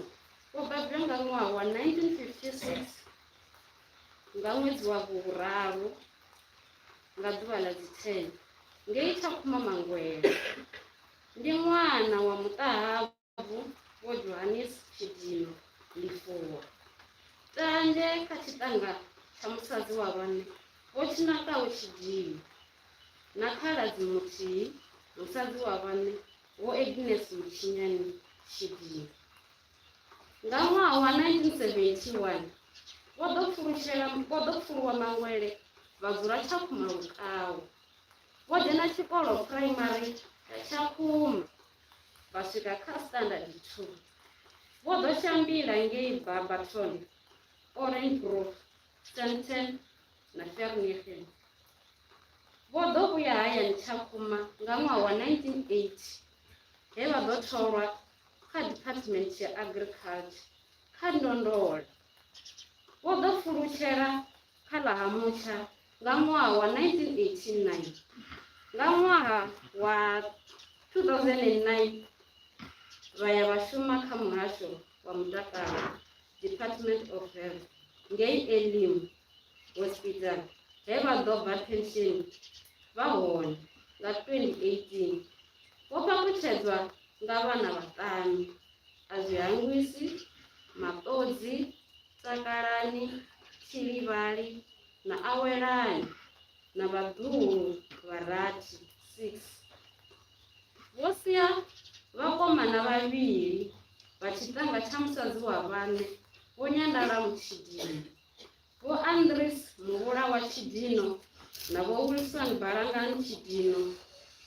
vho bebwa nga ṅwaha wa 1956 nga ṅwedzi wa vhuraru nga ḓuvha ḽa dzi 10 ngei Tshakhuma Mangwele. Ndi ṅwana wa muṱahabvu Vho Johannes Tshidino Lifuwa. Tanzhe kha tshiṱanga tsha musadzi wa vhaṋe Vho Tshinakaho Tshidino na khaladzi muthihi musadzi wa vhaṋe Vho Agnes Mutshinyani Tshidino. Nga ṅwaha wa 1971, vho ḓo pfulutshela vho ḓo pfuluwa Mangwele vha dzula Tshakhuma Lukau. Vho dzhena tshikolo phuraimari ya Tshakhuma vha swika kha standard 2. Vho ḓo shambila ngei Barberton, Orange Grove, Sandton na Vereeniging. Vho ḓo vhuya hayani Tshakhuma nga ṅwaha wa 1980 he vha ḓo tholwa kha Department ya Agriculture kha ndondolo. Vho ḓo pfulutshela kha ḽa Ha Mutsha nga ṅwaha wa 1989. Nga ṅwaha wa 2009 vha ya vha shuma kha muhasho wa mutakalo Department of Health ngei Elim Hospital he vha ḓo bva pension vha hone nga 2018. Vho fhaṱutshedzwa nga vhana vhaṱanu, a zwi hangwisi, Maṱodzi, Takalani, Tshilivhali na Awelani na vhaḓuhulu vha rathi, 6. Vho sia vhakomana vhavhili vha tshiṱanga tsha musadzi wa vhaṋe Vho Nyandalamo Tshidino, Vho Andries Muvhulawa Tshidino na Vho Wilson Balangani Tshidino,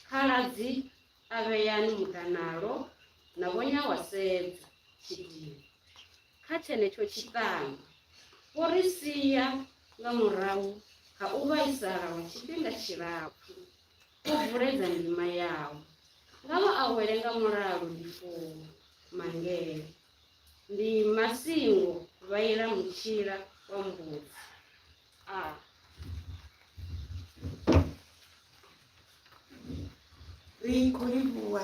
khaladzi a Vheyani Mudanalo na Vho Nyawasedza Tshidino. Kha tshenetsho tshiṱangu, vho ri sia nga murahu ha u vhaisala lwa tshifhinga tshilapfu. Vho vuledza ndima yavho. Nga vha awele nga mulalo Ndifhuwa Mangele. Ndi Masingo vha ila mutshila wa mbudzi. A. Ri khou livhuwa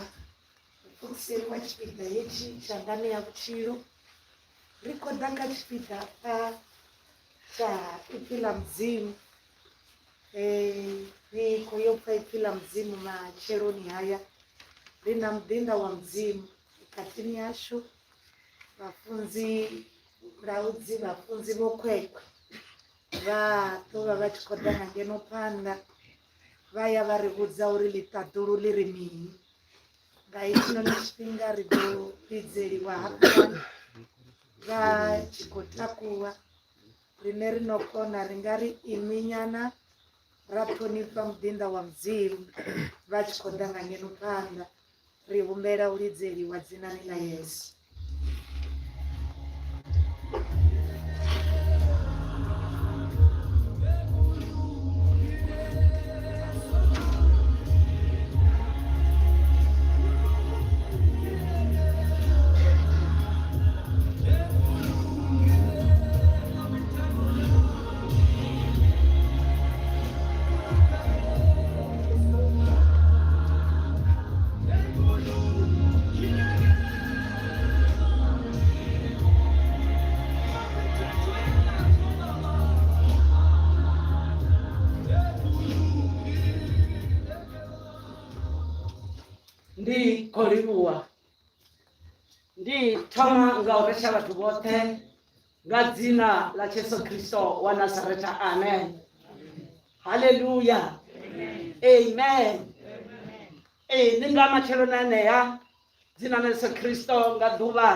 u pfukiseliwa tshipiḓa hetshi tsha nganea vhutshilo. Ri khou ḓa kha tshipiḓa hafha tsha ipfi ḽa Mudzimu. Ri khou yo pfa ipfi ḽa Mudzimu matsheloni haya. Ri na muḓinḓa wa Mudzimu vhukatini hashu, vhafunzi mulaudzi, vhafunzi vho Khwekhwe vha ḓo vha vha tshi khou ḓa nga ngeno phanḓa vha ya vha ri vhudza uri ḽiṱaḓulu ḽi ri mini. Nga hetshinoni tshifhinga ri ḓo vhidzeliwa hafhanoni vha tshi khou takuwa riṋe ri no kona ri nga ri iminyana ra ṱhonifha muḓinḓa wa Mudzimu vha tshi khou ḓa nga ngeno phanḓa. Ri humbela u lidzeliwa dzinani ḽa Yesu. Ndi khou livhuwa ndi thoma nga u resha vhathu vhoṱhe nga dzina ḽa Jesu Kristo wa Nazareta amen haleluya amen ee ndi nga matsheloni anea dzina ḽa Yesu Kristo nga ḓuvha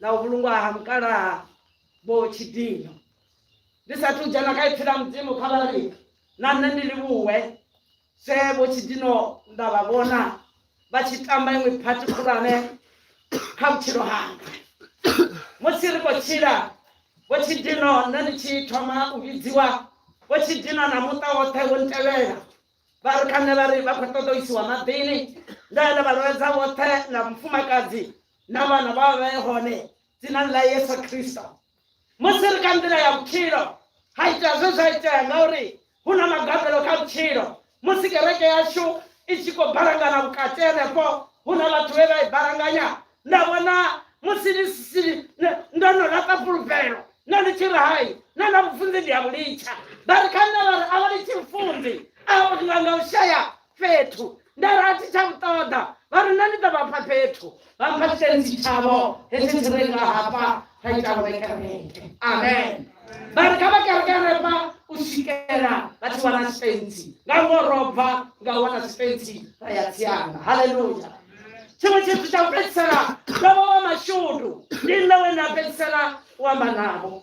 ḽa u vhulungwa ha mukalaha vho Tshidino ndi sathu dzhena kha ipfi ḽa Mudzimu kha vha ri na nṋe ndi livhuwe Se Vho Tshidino nda vha vhona vha tshi tamba iṅwe phathi khulwane kha vhutshilo hanga. Musi ri khou tshila, Vho Tshidino nṋe ndi tshi thoma u vhidziwa, Vho Tshidino na muṱa woṱhe wo ntevhela. Vha ri kha nṋe vha ri vha khou ṱoḓa u isiwa maḓini. Nda ya nda vha lovhedza vhoṱhe na mufumakadzi na vhana vha vha vhe hone dzinani ḽa Yesu Kristo. Musi ri kha nḓila ya vhutshilo, ha itea zwe zwa itea ngauri hu na magabelo kha vhutshilo. Musi kereke yashu i tshi khou balangana vhukati henefho, hu na vhathu vhe vha i balanganya. Nda vhona musi ndi si ndo no laṱa fhulufhelo, nṋe ndi tshi ri hai, nṋe na vhufunzi ndi a vhu litsha. Vha ri kha nṋe vha ri a vha litshi vhufunzi, a nga u shaya fhethu. Nda ri a thi tsha vhu ṱoḓa, vha ri nṋe ndi ḓo vha fha fhethu, vha mpha tshitentsi tshavho hetshi tshi re nga hafha ra ita hone kereke. Amen. Vha ri kha vha kereke hanefha u swikela vha tshi wana tshitentsi, nga ngoho ro bva nga u wana tshitentsi ra ya Tsianda. Haleluya. Tshiṅwe tshithu tsha u fhedzisela ndo vha wa mashudu, ndi nṋe we nda fhedzisela u amba navho.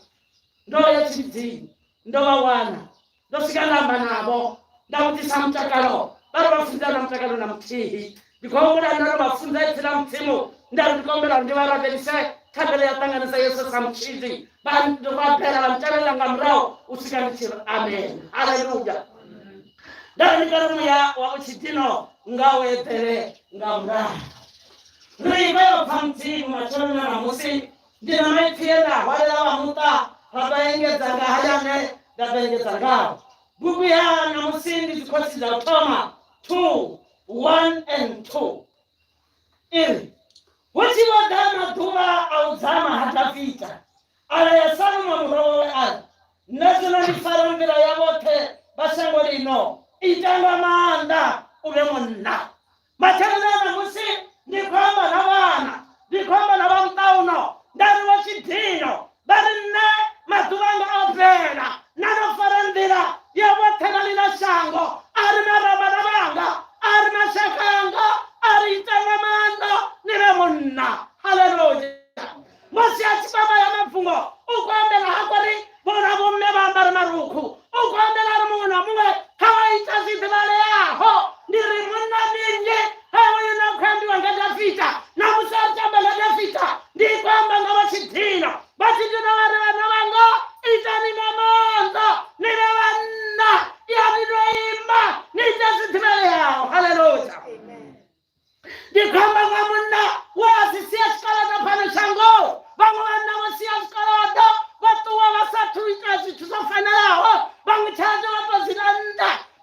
Ndo ya tshivhidzini ndo vha wana Ndo swika nda amba navho nda vhudzisa mutakalo, vha ri vha funza na mutakalo na muthihi. Ndi khou humbula ndo no vha funza ipfi ḽa Mudzimu, nda ri ndi khou humbela uri ndi vha rabelise thabelo ya ṱanganedza Yesu sa mutshidzi. Vha rabela vha ntevhelela nga murahu u swika ndi tshi ri amen. Haleluya. Nda ri ndi kale muya wa vhutshidino nga u eḓele nga murahu. Ri vha yo pfa Mudzimu matsheloni a ṋamusi. Ndi na maipfi e nda hwalela vha muṱa ra ḓo engedza nga haya ane nda ḓo engedza ngao. Bugu ya ṋamusi ndi Dzikhosi dza u Thoma 2, 1 and 2. I ri, Hu tshi vho ḓa maḓuvha a u dzama ha Dafita, a laya Salomo murwa wawe a ri, Nṋe zwino ndi fara nḓila ya vhoṱhe vha shango ḽino, ita nga maanḓa u vhe munna. Matsheloni a ṋamusi ndi khou amba na vhana, ndi khou amba na vha muṱa uno, nda ri vho Tshidino vha ri nṋe maḓuvha anga o fhela, nda ndo fara nḓila ya vhoṱhe vha ḽino shango, a ri maramba vhanga, a ri mashaka anga, a ri ita nga maanḓa ni vhe munna. Haleluya! Musi a tshi kwama ya mafhungo u khou ambela hafho ri vhona vhomme vha ambara marukhu, u khou ambela ri muṅwe na muṅwe kha wa ita zwi ḓivhaleaho. Ndi ri munna ndi nnyi? Hoyu na khou ambiwa nga Dafita. Na musi a tshi amba nga Dafita ndi khou amba nga vha Tshidino. Vha Tshidino vha ri vhana vhanga itani nga maanḓa ni vhe vhanna, yani no ima.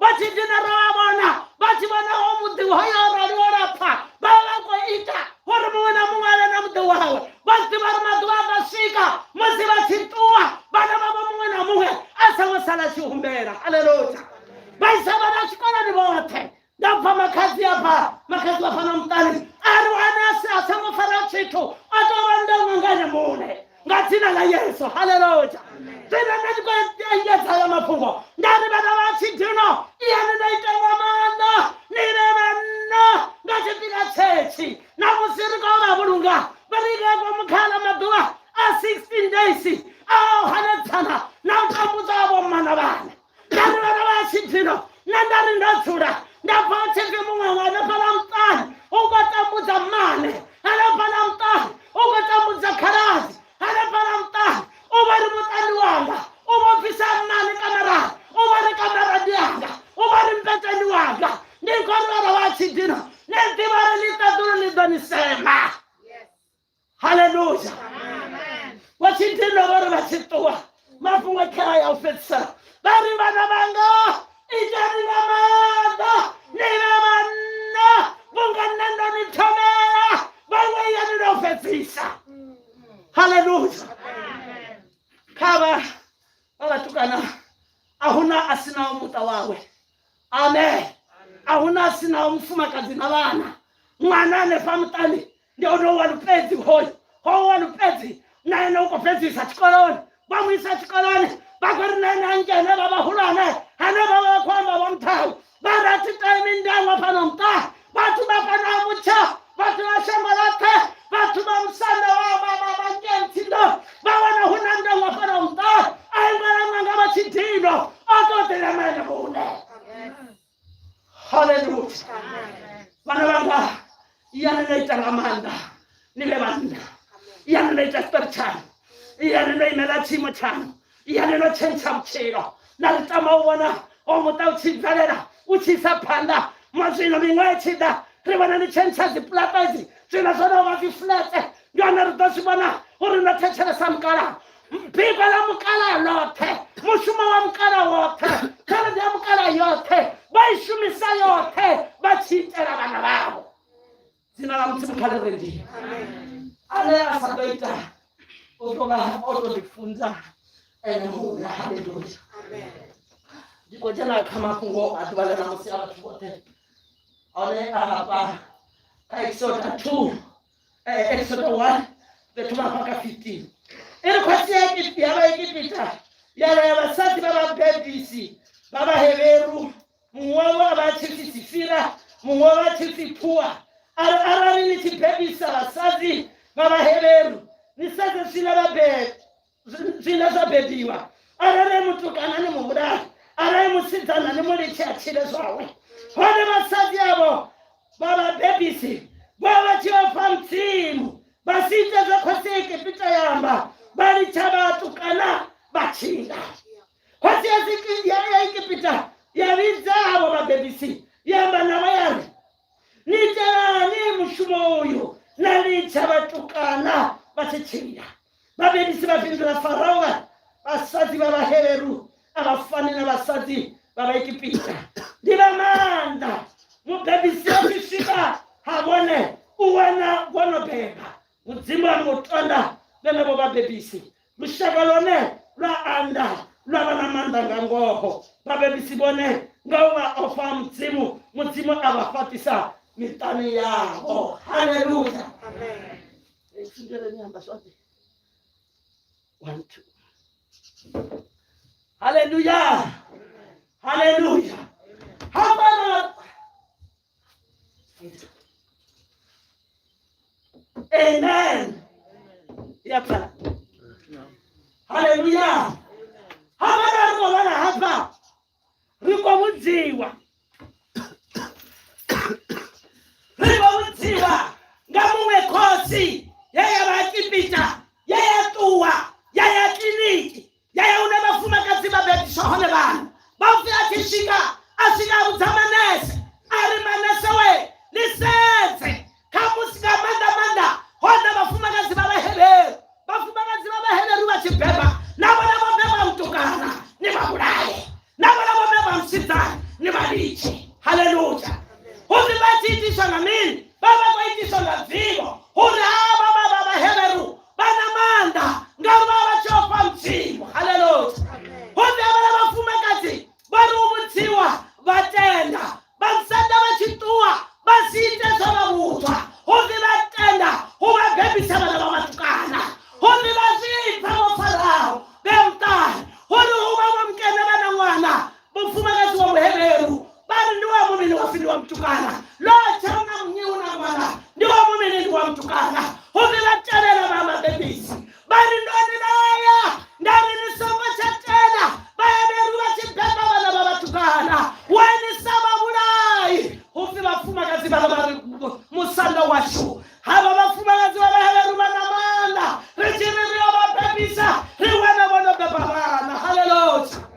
Vha tshi dina ro vha vhona vha tshi vhona ho muḓi hoyo arali wo lapfa, vha vha vha khou ita uri muṅwe na muṅwe a vhe na muḓi wawe. Vha zwi ḓivha uri maḓuvha a ḓo swika musi vha tshi ṱuwa, vhana vhavho muṅwe na muṅwe a songo sala a tshi humbela. Haleluya! Vha isa vhana tshikoloni vhoṱhe. Nda pfa makhadzi afha, makhadzi wa fhano muṱani a ri wane a si a songo fara tshithu, a tou vha ndonga nga ene muṋe nga dzina ḽa Yesu. Haleluya! Zwino nṋe ndi khou engedza haya mafhungo nda ri vhana vha tshidino iyani no ita nga maanḓa ni vhe vhanna nga tshifhinga tshetshi na musi ri khou vha vhulunga vha ri nga ngomu kha aḽa maḓuvha a 16 days a u hanedzana na u tambudza ha vhomma na vhana. Nda ri vhana vha tshidino nṋe nda ri ndo dzula nda pfa hu tshi pfi muṅwe wa hanefhaḽa muṱani u khou tambudza mmane, hanefhaḽa muṱani u khou tambudza khaladzi, hanefhaḽa muṱani u vho ri muṱani wanga u vho bvisa mmane kamarani, u vho ri kamara ndi yanga, u vho ri mmbete ndi wanga. Ndi khou ri vhana vha tshidino ni ḓivha uri ḽiṱaḓulu ḽi ḓo ni sema. Haleluya! Vho tshidino vho ri vha tshi ṱuwa mafhungo kha ya u fhedzisela vha ri vhana vhanga itani nga maanḓa ni vhe vhanna vhunga nṋe ndo ni thomela vhaṅwe yani ndo fhedzisa. Haleluya! Kha vha vha vhatukana a huna a sinaho muṱa wawe. Amen. A huna a sinaho mufumakadzi na vhana. Ṅwana hanefha muṱani ndi ono wa lupedzi hoyu hoyu wa lupedzi na ene u khou fhedzisa tshikoloni vha mu isa tshikoloni vha khou ri na ene a ngene vha vhahulwane hanevha vha khou amba vho mthau vha ri a thi temi ndangwa fhano muṱa vhathu vha fhano a mutsha vhathu vha shango ḽoṱhe vhathu vha musanda wa vha vha vha ngei Mutsindo vha wana hu na ndangwa fhano muṱa a ingwela ṅwanga vha tshidino o tou ḓela na ene muṋe. Haleluya vhana vhanga iyani no ita nga maanḓa ni vhe vhanna iyani no ita tshiṱori tshaṋu iyani no imela tshiimo tshaṋu iyani no tshentsha vhutshilo na ri tama u vhona o muṱa u tshi bvelela u tshi isa phanḓa mazwino miṅwaha i tshi ḓa ri vhona ni tshentsha dzi pulata idzi zwino zwo no vha dzi fulete ndi hone ri ḓo zwi vhona uri no thetshelesa mukalaha biko ḽa mukala ḽoṱhe mushumo wa mukala woṱhe tshelede ya mukala yoṱhe vha i shumisa yoṱhe vha tshi itela vhana vhavho dzina ḽa mudzimu kha ḽi rendiwe ane a sa ḓo ita u ḓo vha o tou ḓifunza ene muṋe haleluya ndi khou dzhena kha mafhungo a ḓuvha ḽa ṋamusi a vhathu vhoṱhe hone a hafha kha exoda 2 Exodo 1 fhethu vha kha 15 i ri khosi ya ya Vhaegipita ya laya vhasadzi vha vhabebisi vha Vhaheberu muṅwe wavho a vha a tshi pfi Sifira muṅwe wavho a tshi pfi Phua a ri arali ni tshi bebisa vhasadzi vha Vhaheberu ni sedze zwiḽa vha be zwiḽa zwa bebiwa arali e mutukana ni mu vhulahe arali musidzana ni mu litshe a tshile zwawe hone vhasadzi avho vha vhabebisi vho vha tshi ofha mudzimu vha si ite zwe khosi ya egipita ya amba vha litsha vhatukana vha tshila khosi ya egipita ya vhidza avho vhabebisi ya amba navho ya ri ni itelani mushumo uyu na litsha vhatukana vha tshi tshila Vhabebisi vha fhindula Farao vha ri, Vhasadzi vha Vhaheberu a vha fani na vhasadzi vha Vhaegipita, ndi vha maanḓa. Mubebisi a tshi swika ha vhone u wana vho no beba. Mudzimu a mbo tonda vhenevho vhabebisi, lushaka lwone lwa anda lwa vha na maanḓa nga ngoho. Vhabebisi vhone nga u vha ofha Mudzimu, Mudzimu a vha fhaṱisa miṱani yavho. Haleluya! Tshindele amba zwavhuḓi. One, two. Haleluya. Haleluya. Hapana. Amen. Yapfala. Haleluya. Hapana ri khou vhala hafha. Ri khou vhudziwa. Ri khou vhudziwa nga muṅwe khosi ye ya vha Egipita ye ya ṱuwa ya ya kiḽiniki ya ya hune vhafumakadzi vha bebiswa hone vhana. Vha pfi a tshi swika a swika a vhudza manese a ri manese we ni sedze khamusi nga maanḓa maanḓa ho ḓa vhafumakadzi vha Vhaheberu vhafumakadzi vha Vhaheberu vha tshi beba na vhona vho beba mutukana ni vha vhulaye na vhona vho beba musidzana ni vha litshe. Haleluya. Hupfi vha tshi itiswa nga mini? Vha vha khou itiswa nga vivho uri havha vha vha Vhaheberu vha na maanḓa ngauri vha vha vha tshi ofha Mudzimu. Haleluya. Hupfi havhaḽa vhafumakadzi vha ri u vhudziwa vha tenda, vhamusanda vha tshi ṱuwa vha si ite zwe vha vhudzwa. Hupfi vha tenda hu vha bebisa vhana vha vhatukana. Hupfi vha zwi pfa vho Farao vhe muṱani uri hu vha vho mukene vha na ṅwana mufumakadzi wa Muheberu, vha ri ndi wa muvhili wa pfi ndi wa mutukana, lotsha u na nnyi u na ṅwana ndi wa muvhili ndi wa mutukana. Hupfi vha tevhela vha vhabebisi vha ri ndo ni laya nda ri ni songo tsha tenda Vhaheberu vha tshi beba vhana vha vhatukana, wa ni sa vha vhulai. Hupfi vhafumakadzi vhala vha ri musanda washu, havha vhafumakadzi vha Vhaheberu vha na maanḓa, ri tshi ri ri yo vha bebisa ri wana vho no beba vhana. Haleluya.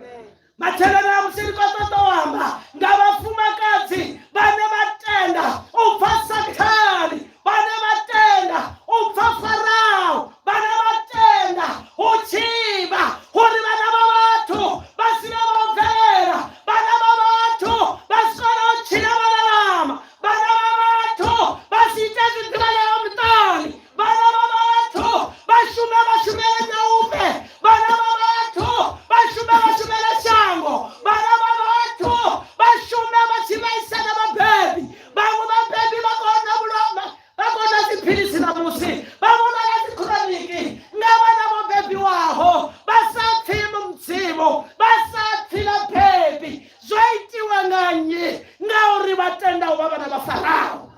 Matsheloni a musi ndi khou ṱoḓa u amba nga vhafumakadzi vhane vha tenda u pfa Sathane, vhane vha tenda u pfa Farao, vhane vha tenda u tshivha uri vhana vha vhathu vha si vhe vha u bvelela, vhana vha vhathu vha si kone u tshila vha lalama, vhana vha vhathu vha si ite zwiḓivhaleaho muṱani, vhana vha vhathu vha shume vha shumele nyaupe, vhana vha vhathu vha shume vha shumele shango, vhana vha vhathu vha shume vha tshi vhaisa na vhabebi. Vhaṅwe vhabebi vha kona vhuloma, vha kona dziphilisi ṋamusi, vha vhona na dzikhroniki nga vhana vho bebiwaho vha sa pfi Mudzimu, vha sa pfi vhabebi. Zwo itiwa nga nnyi? Ngauri vha tenda u vha vhana vha Farao.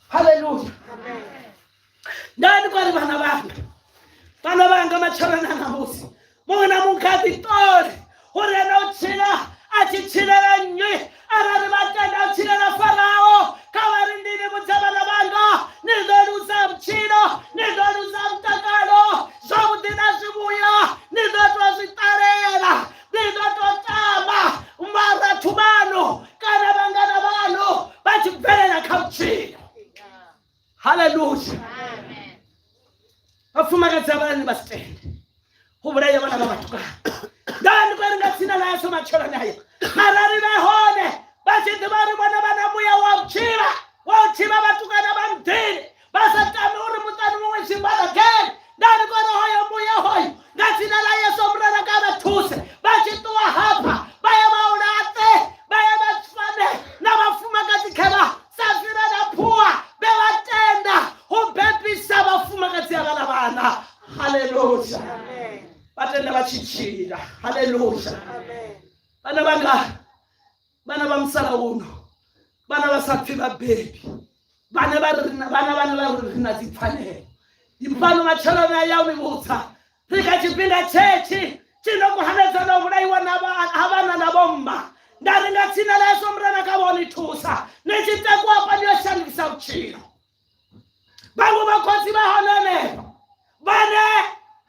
Haleluya. Nda ndi khou ri vhana vhanga, vhana vhanga matsheloni a ṋamusi, muṅwe na muṅwe kha ḓi ṱole uri ene u tshila a tshi tshilela nnyi. Arali vha tenda u tshilela Farao, kha vha ri ndi ni vhudze vhana vhanga, ni ḓo luza vhutshilo, ni ḓo luza mutakalo, zwavhuḓi na zwivhuya ni ḓo tou zwi ṱalela, ni ḓo tou tama vharathu vhanu kana vhangana vhanu vha tshi bvelela kha vhutshilo. Haleluya. Vhafumakadzi havhalani vha si tende u vhulaya vhana vha vhatukana. Nda ndi khou ri nga dzina ḽa Yesu matsheloni aya, arali vhe hone vha tshi ḓivha uri vhone vha na muya wa u tshila, wa u thivha vhatukana vha muḓini, vha sa tami uri muṱani muṅwe zwimbana gene, nda ndi khou ri hoyo muya hoyo nga dzina ḽa Yesu Murena kha vha thuse. Vha tshi ṱuwa hafha vha ye vha u laṱe, vha ye vha fane na vhafumakadzi khevha Safira na Phua vhe vha tenda u bebisa vhafumakadzi havhaḽa vhana. Haleluya. Vha tenda vha tshi tshila. Haleluya. Vhana vhanga, vhana vha musalauno, vhana vha sa pfi vhabebi, vhane vha ri vhana vhane vha ri ri na dzipfanelo. Ndi fhano matsheloni aya u ni vhudza ri kha tshifhinga tshetshi tshi no khou hanedza na u vhulaiwa ha vhana na vhomma. Nda ri nga dzina ḽa Yesu Murena kha vho ni thusa ni tshi takuwa hafha ni yo shandukisa vhutshilo. Vhaṅwe vha khotsi vha hone henefho vhane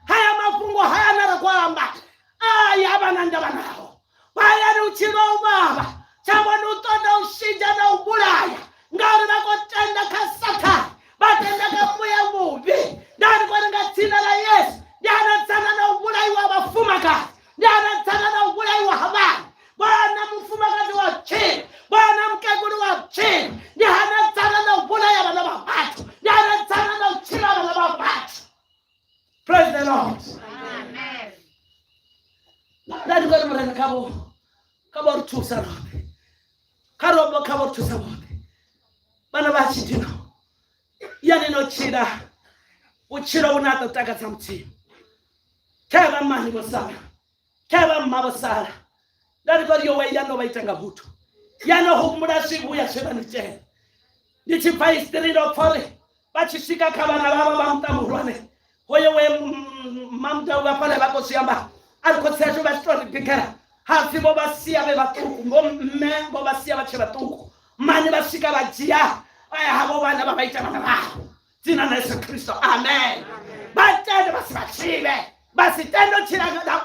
haya mafhungo haya na ri khou amba aya vha na ndavha nao, vha ya ni vhutshilo u vhavha tshavho ndi u ṱoḓa u shinzha na u vhulaya ngauri vha khou tenda kha Sathane, vha tenda kha muya muvhi. Nda ndi khou ri nga dzina ḽa Yesu ndi hanedzana na u vhulaiwa ha vhafumakadzi, ndi hanedzana na u vhulaiwa ha vhana. Vhana mufumakadzi wa vhutshilo, vhana mukegulu wa vhutshilo, ndi hanedzana na u vhulaya vhana vha vhathu, ndi hanedzana na u tshila vhana vha vhathu. Praise the Lord. Nda ndi khou ri Murena kha vho kha vho ri thusa roṱhe, kha rombo kha vho ri thusa vhoṱhe. Vhana vha tshidino ya ni no tshila vhutshilo vhune ha ḓo takadza Mudzimu. Khe vha mmani vho sala, khe vha mma vho sala. Nda ndi khou ri yowe ya no vha ita nga vhuthu, ya no humbula zwivhuya zwe vha ni itela. Ndi tshi bva history ndo pfa uri vha tshi swika kha vhana vhavho vha muṱa muhulwane, hoyo we mamudau vha fhaḽa vha khou zwi amba a ri khotsi ashu vha tshi tou ri bikela ha pfi vho vha sia vhe vhaṱuku, vho mme vho vha sia vha tshe vhaṱuku, mani vha swika vha dzhia havho vhana vha vha ita vhana vhavho. Dzina ḽa Yesu Kristo, amen. Vha tende vha si vha tshile, vha si tende u tshila nga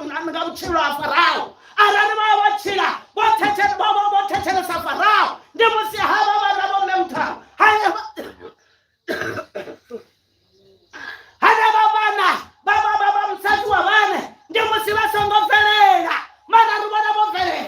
vhutshilo ha Farao. Arali vha vho tshila vho thetshelesa Farao, ndi musi havha vhana vho mme muthalo hanevha vhana vha vha vha vha musadzi wa vhane, ndi musi vha songo bvelela, mara ri vhona vho bvelela.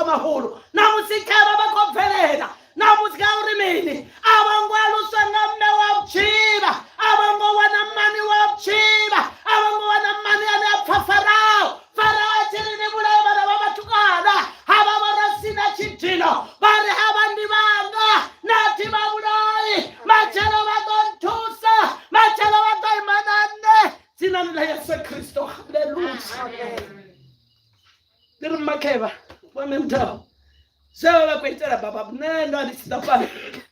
mahulu ṋamusi khavha vha khou bvelela ṋamusi kha uri mini a vho ngo aluswa nga mme wa vhutshivha a vho ngo wana mmani wa vhutshivha a vho ngo wana mmani ane a pfa farao farao a tshi ri ni vhulaye vhana vha vhatukana havha vho rasina tshidino vha ri havha ndi vhanga na thi vha vhulayi matshelo vha ḓo nthusa matshelo vha ḓo ima na nṋe dzinani ḽa yesu kristo haleluya ndi ri mmakhevha vho memtao zwe vha vha khou itela baba nṋe ndo ndi tshi ḓa fhano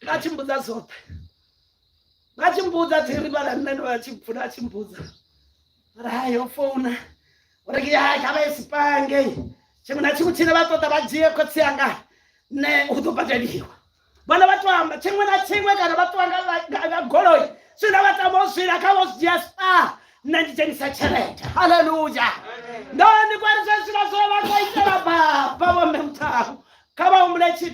vha tshi mbudza zwoṱhe vha tshi mbudza thi ri vhala nṋe ndo vha tshi pfuna a tshi mbudza ri hai yo founa uri ke hai kha vha ye sipangei tshiṅwe na tshiṅwe tshine vha ṱoḓa vha dzhie khotsi anga nṋe hu ḓo badeliwa vhana vha to amba tshiṅwe na tshiṅwe kana vha ṱuwa nga goloi zwine vha tama u zwila kha vho zwi dzhia spa nṋe ndi dzhenisa tshelede haleluya ndo ndi kwari zwe zwiḽa zwe vha khou itela baba vho mme muthahu kha vha humbule tshithu.